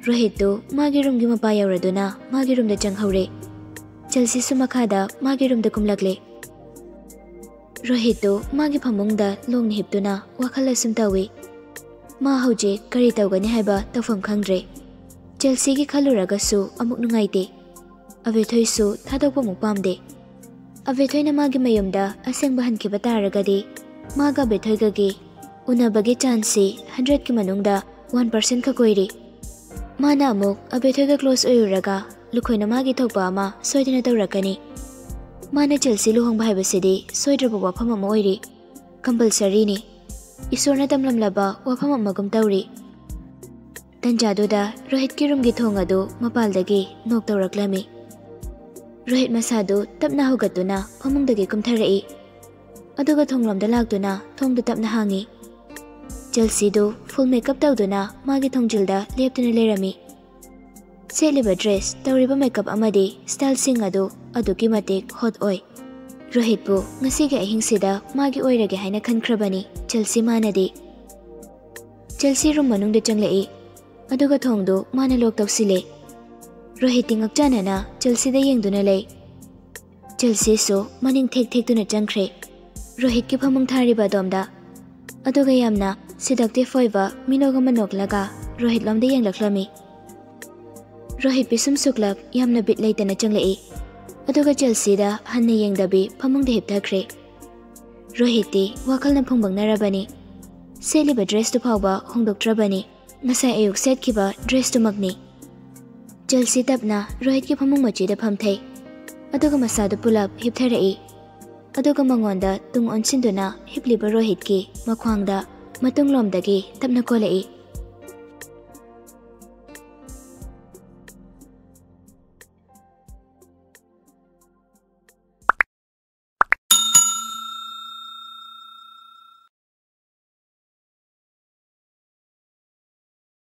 ꯔꯣꯍꯤꯠꯇꯨ ꯃꯥꯒꯤ ꯔꯨꯝꯒꯤ ꯃꯄꯥ ꯌꯧꯔꯗꯨꯅ ꯃꯥꯒꯤ ꯔꯨꯝꯗ ꯆꯪꯍꯧꯔꯦ꯫ ꯆꯦꯜꯁꯤꯁꯨ ꯃꯈꯥꯗ ꯃꯥꯒꯤ ꯔꯨꯝꯗ ꯀꯨꯝꯂꯛꯂꯦ꯫ ꯔꯣꯍꯤꯠꯇꯨ ꯃꯥꯒꯤ ꯐꯃꯨꯡꯗ ꯂꯣꯡꯅ ꯍꯤꯞꯇꯨꯅ ꯋꯥꯈꯜ ꯑꯁꯨꯝ ꯇꯧꯏ꯫ ꯃꯥ ꯍꯧꯖꯤꯛ ꯀꯔꯤ ꯇꯧꯒꯅꯤ ꯍꯥꯏꯕ ꯇꯧꯐꯝ ꯈꯪꯗ꯭ꯔꯦ꯫ ꯆꯦꯜꯁꯤꯒꯤ ꯈꯜꯂꯨꯔꯒꯁꯨ ꯑꯃꯨꯛ ꯅꯨꯡꯉꯥꯏꯇꯦ꯫ ꯑꯕꯦꯊꯣꯏꯁꯨ ꯊꯥꯗꯣꯛꯄ ꯑꯃꯨꯛ ꯄꯥꯝꯗꯦ꯫ ꯑꯕꯦꯊꯣꯏꯅ ꯃꯥꯒꯤ ꯃꯌꯨꯝꯗ ꯑꯁꯦꯡꯕ ꯍꯟꯈꯤꯕ ꯇꯥꯔꯒꯗꯤ ꯃꯥꯒ ꯑꯕꯦꯊꯣꯏꯒꯒꯤ ꯎꯅꯕꯒꯤ chanceꯁꯤ hundredꯀꯤ ꯃꯅꯨꯡꯗ one percent ꯈꯛ ꯑꯣꯏꯔꯤ꯫ ꯃꯥꯅ ꯑꯃꯨꯛ ꯑꯕꯦꯊꯣꯏꯒ close ꯑꯣꯏꯔꯨꯔꯒ ꯂꯨꯈꯣꯏꯅ ꯃꯥꯒꯤ ꯊꯣꯛꯄ ꯑꯃ ꯁꯣꯏꯗꯅ ꯇꯧꯔꯛꯀꯅꯤ꯫ ꯃꯥꯅ ꯆꯦꯜꯁꯤ ꯂꯨꯍꯣꯡꯕ ꯍꯥꯏꯕꯁꯤꯗꯤ ꯁꯣꯏꯗ꯭ꯔꯕ ꯋꯥꯐꯝ ꯑꯃ ꯑꯣꯏꯔꯤ꯫ Compulsoryꯅꯤ꯫ ꯏꯁꯣꯔꯅ ꯇꯝꯂꯝꯂꯕ ꯋꯥꯐꯝ ꯑꯃꯒꯨꯝ ꯇꯧꯔꯤ꯫ ꯇꯟꯖꯥꯗꯨꯗ ꯔꯣꯍꯤꯠꯀꯤ ꯔꯨꯝꯒꯤ ꯊꯣꯡ ꯑꯗꯨ ꯃꯄꯥꯜꯗꯒꯤ knock ꯇꯧꯔꯛꯂꯝꯃꯤ꯫ ꯔꯣꯍꯤꯠ ꯃꯁꯥꯗꯨ ꯇꯞꯅ ꯍꯧꯒꯠꯇꯨꯅ ꯐꯃꯨꯡꯗꯒꯤ ꯀꯨꯝꯊꯔꯛꯏ꯫ ꯑꯗꯨꯒ ꯊꯣꯡꯂꯣꯝꯗ ꯂꯥꯛꯇꯨꯅ ꯊꯣꯡꯗꯨ ꯇꯞꯅ ꯍꯥꯡꯉꯤ꯫ ꯆꯦꯜꯁꯤꯗꯨ full makeup ꯇꯧꯗꯨꯅ ꯃꯥꯒꯤ ꯊꯣꯡꯖꯤꯜꯗ ꯂꯦꯞꯇꯨꯅ ꯂꯩꯔꯝꯃꯤ꯫ ꯁꯦꯠꯂꯤꯕ dress, ꯇꯧꯔꯤꯕ makeup ꯑꯃꯗꯤ styleꯁꯤꯡ ꯑꯗꯨ ꯑꯗꯨꯛꯀꯤ ꯃꯇꯤꯛ hot ꯑꯣꯏ꯫ ꯔꯣꯍꯤꯠꯄꯨ ꯉꯁꯤꯒꯤ ꯑꯍꯤꯡꯁꯤꯗ ꯃꯥꯒꯤ ꯑꯣꯏꯔꯒꯦ ꯍꯥꯏꯅ ꯈꯟꯈ꯭ꯔꯕꯅꯤ ꯆꯦꯜꯁꯤ ꯃꯥꯅꯗꯤ꯫ ꯆꯦꯜꯁꯤ room ꯃꯅꯨꯡꯗ ꯆꯪꯂꯛꯏ꯫ ꯑꯗꯨꯒ ꯊꯣꯡꯗꯨ ꯃꯥꯅ lock ꯇꯧꯁꯤꯜꯂꯦ꯫ ꯔꯣꯍꯤꯠꯇꯤ ꯉꯛꯆꯥꯅꯅ ꯆꯦꯜꯁꯤꯗ ꯌꯦꯡꯗꯨꯅ ꯂꯩ꯫ ꯆꯦꯜꯁꯤꯁꯨ ꯃꯅꯤꯡ ꯊꯦꯛ ꯊꯦꯛꯇꯨꯅ ꯆꯪꯈ꯭ꯔꯦ ꯔꯣꯍꯤꯠꯀꯤ ꯐꯃꯨꯡ ꯊꯥꯔꯤꯕ ꯑꯗꯣꯝꯗ꯫ ꯑꯗꯨꯒ ꯌꯥꯝꯅ seductive ꯑꯣꯏꯕ ꯃꯤꯅꯣꯛ ꯑꯃ ꯅꯣꯛꯂꯒ ꯔꯣꯍꯤꯠ ꯂꯣꯝꯗ ꯌꯦꯡꯂꯛꯂꯝꯃꯤ꯫ ꯔꯣꯍꯤꯠ ꯄꯤꯁꯨꯝ ꯁꯨꯛꯂꯞ ꯌꯥꯝꯅ ꯕꯤꯠ ꯂꯩꯇꯅ ꯆꯪꯂꯛꯏ꯫ ꯑꯗꯨꯒ ꯆꯦꯜꯁꯤꯗ ꯍꯟꯅ ꯌꯦꯡꯗꯕꯤ ꯐꯃꯨꯡꯗ ꯍꯤꯞꯊꯈ꯭ꯔꯦ꯫ ꯔꯣꯍꯤꯠꯇꯤ ꯋꯥꯈꯜꯅ ꯐꯨꯡꯕꯪꯅꯔꯕꯅꯤ꯫ ꯁꯦꯠꯂꯤꯕ ꯗ꯭ꯔꯦꯁꯇꯨ ꯐꯥꯎꯕ ꯍꯣꯡꯗꯣꯛꯇ꯭ꯔꯕꯅꯤ꯫ ꯉꯁꯥꯏ ꯑꯌꯨꯛ ꯁꯦꯠꯈꯤꯕ ꯗ꯭ꯔꯦꯁꯇꯨꯃꯛꯅꯤ꯫ ꯆꯦꯜꯁꯤ ꯇꯞꯅ ꯔꯣꯍꯤꯠꯀꯤ ꯐꯃꯨꯡ ꯃꯆꯤꯗ ꯐꯝꯊꯩ꯫ ꯑꯗꯨꯒ ꯃꯁꯥꯗꯨ ꯄꯨꯂꯞ ꯍꯤꯞꯊꯔꯛꯏ꯫ ꯑꯗꯨꯒ ꯃꯉꯣꯟꯗ ꯇꯨꯡ ꯑꯣꯟꯁꯤꯟꯗꯨꯅ ꯍꯤꯞꯂꯤꯕ ꯔꯣꯍꯤꯠꯀꯤ ꯃꯈ꯭ꯋꯥꯡꯗ ꯃꯇꯨꯡꯂꯣꯝꯗꯒꯤ ꯇꯞꯅ ꯀꯣꯜꯂꯛꯏ꯫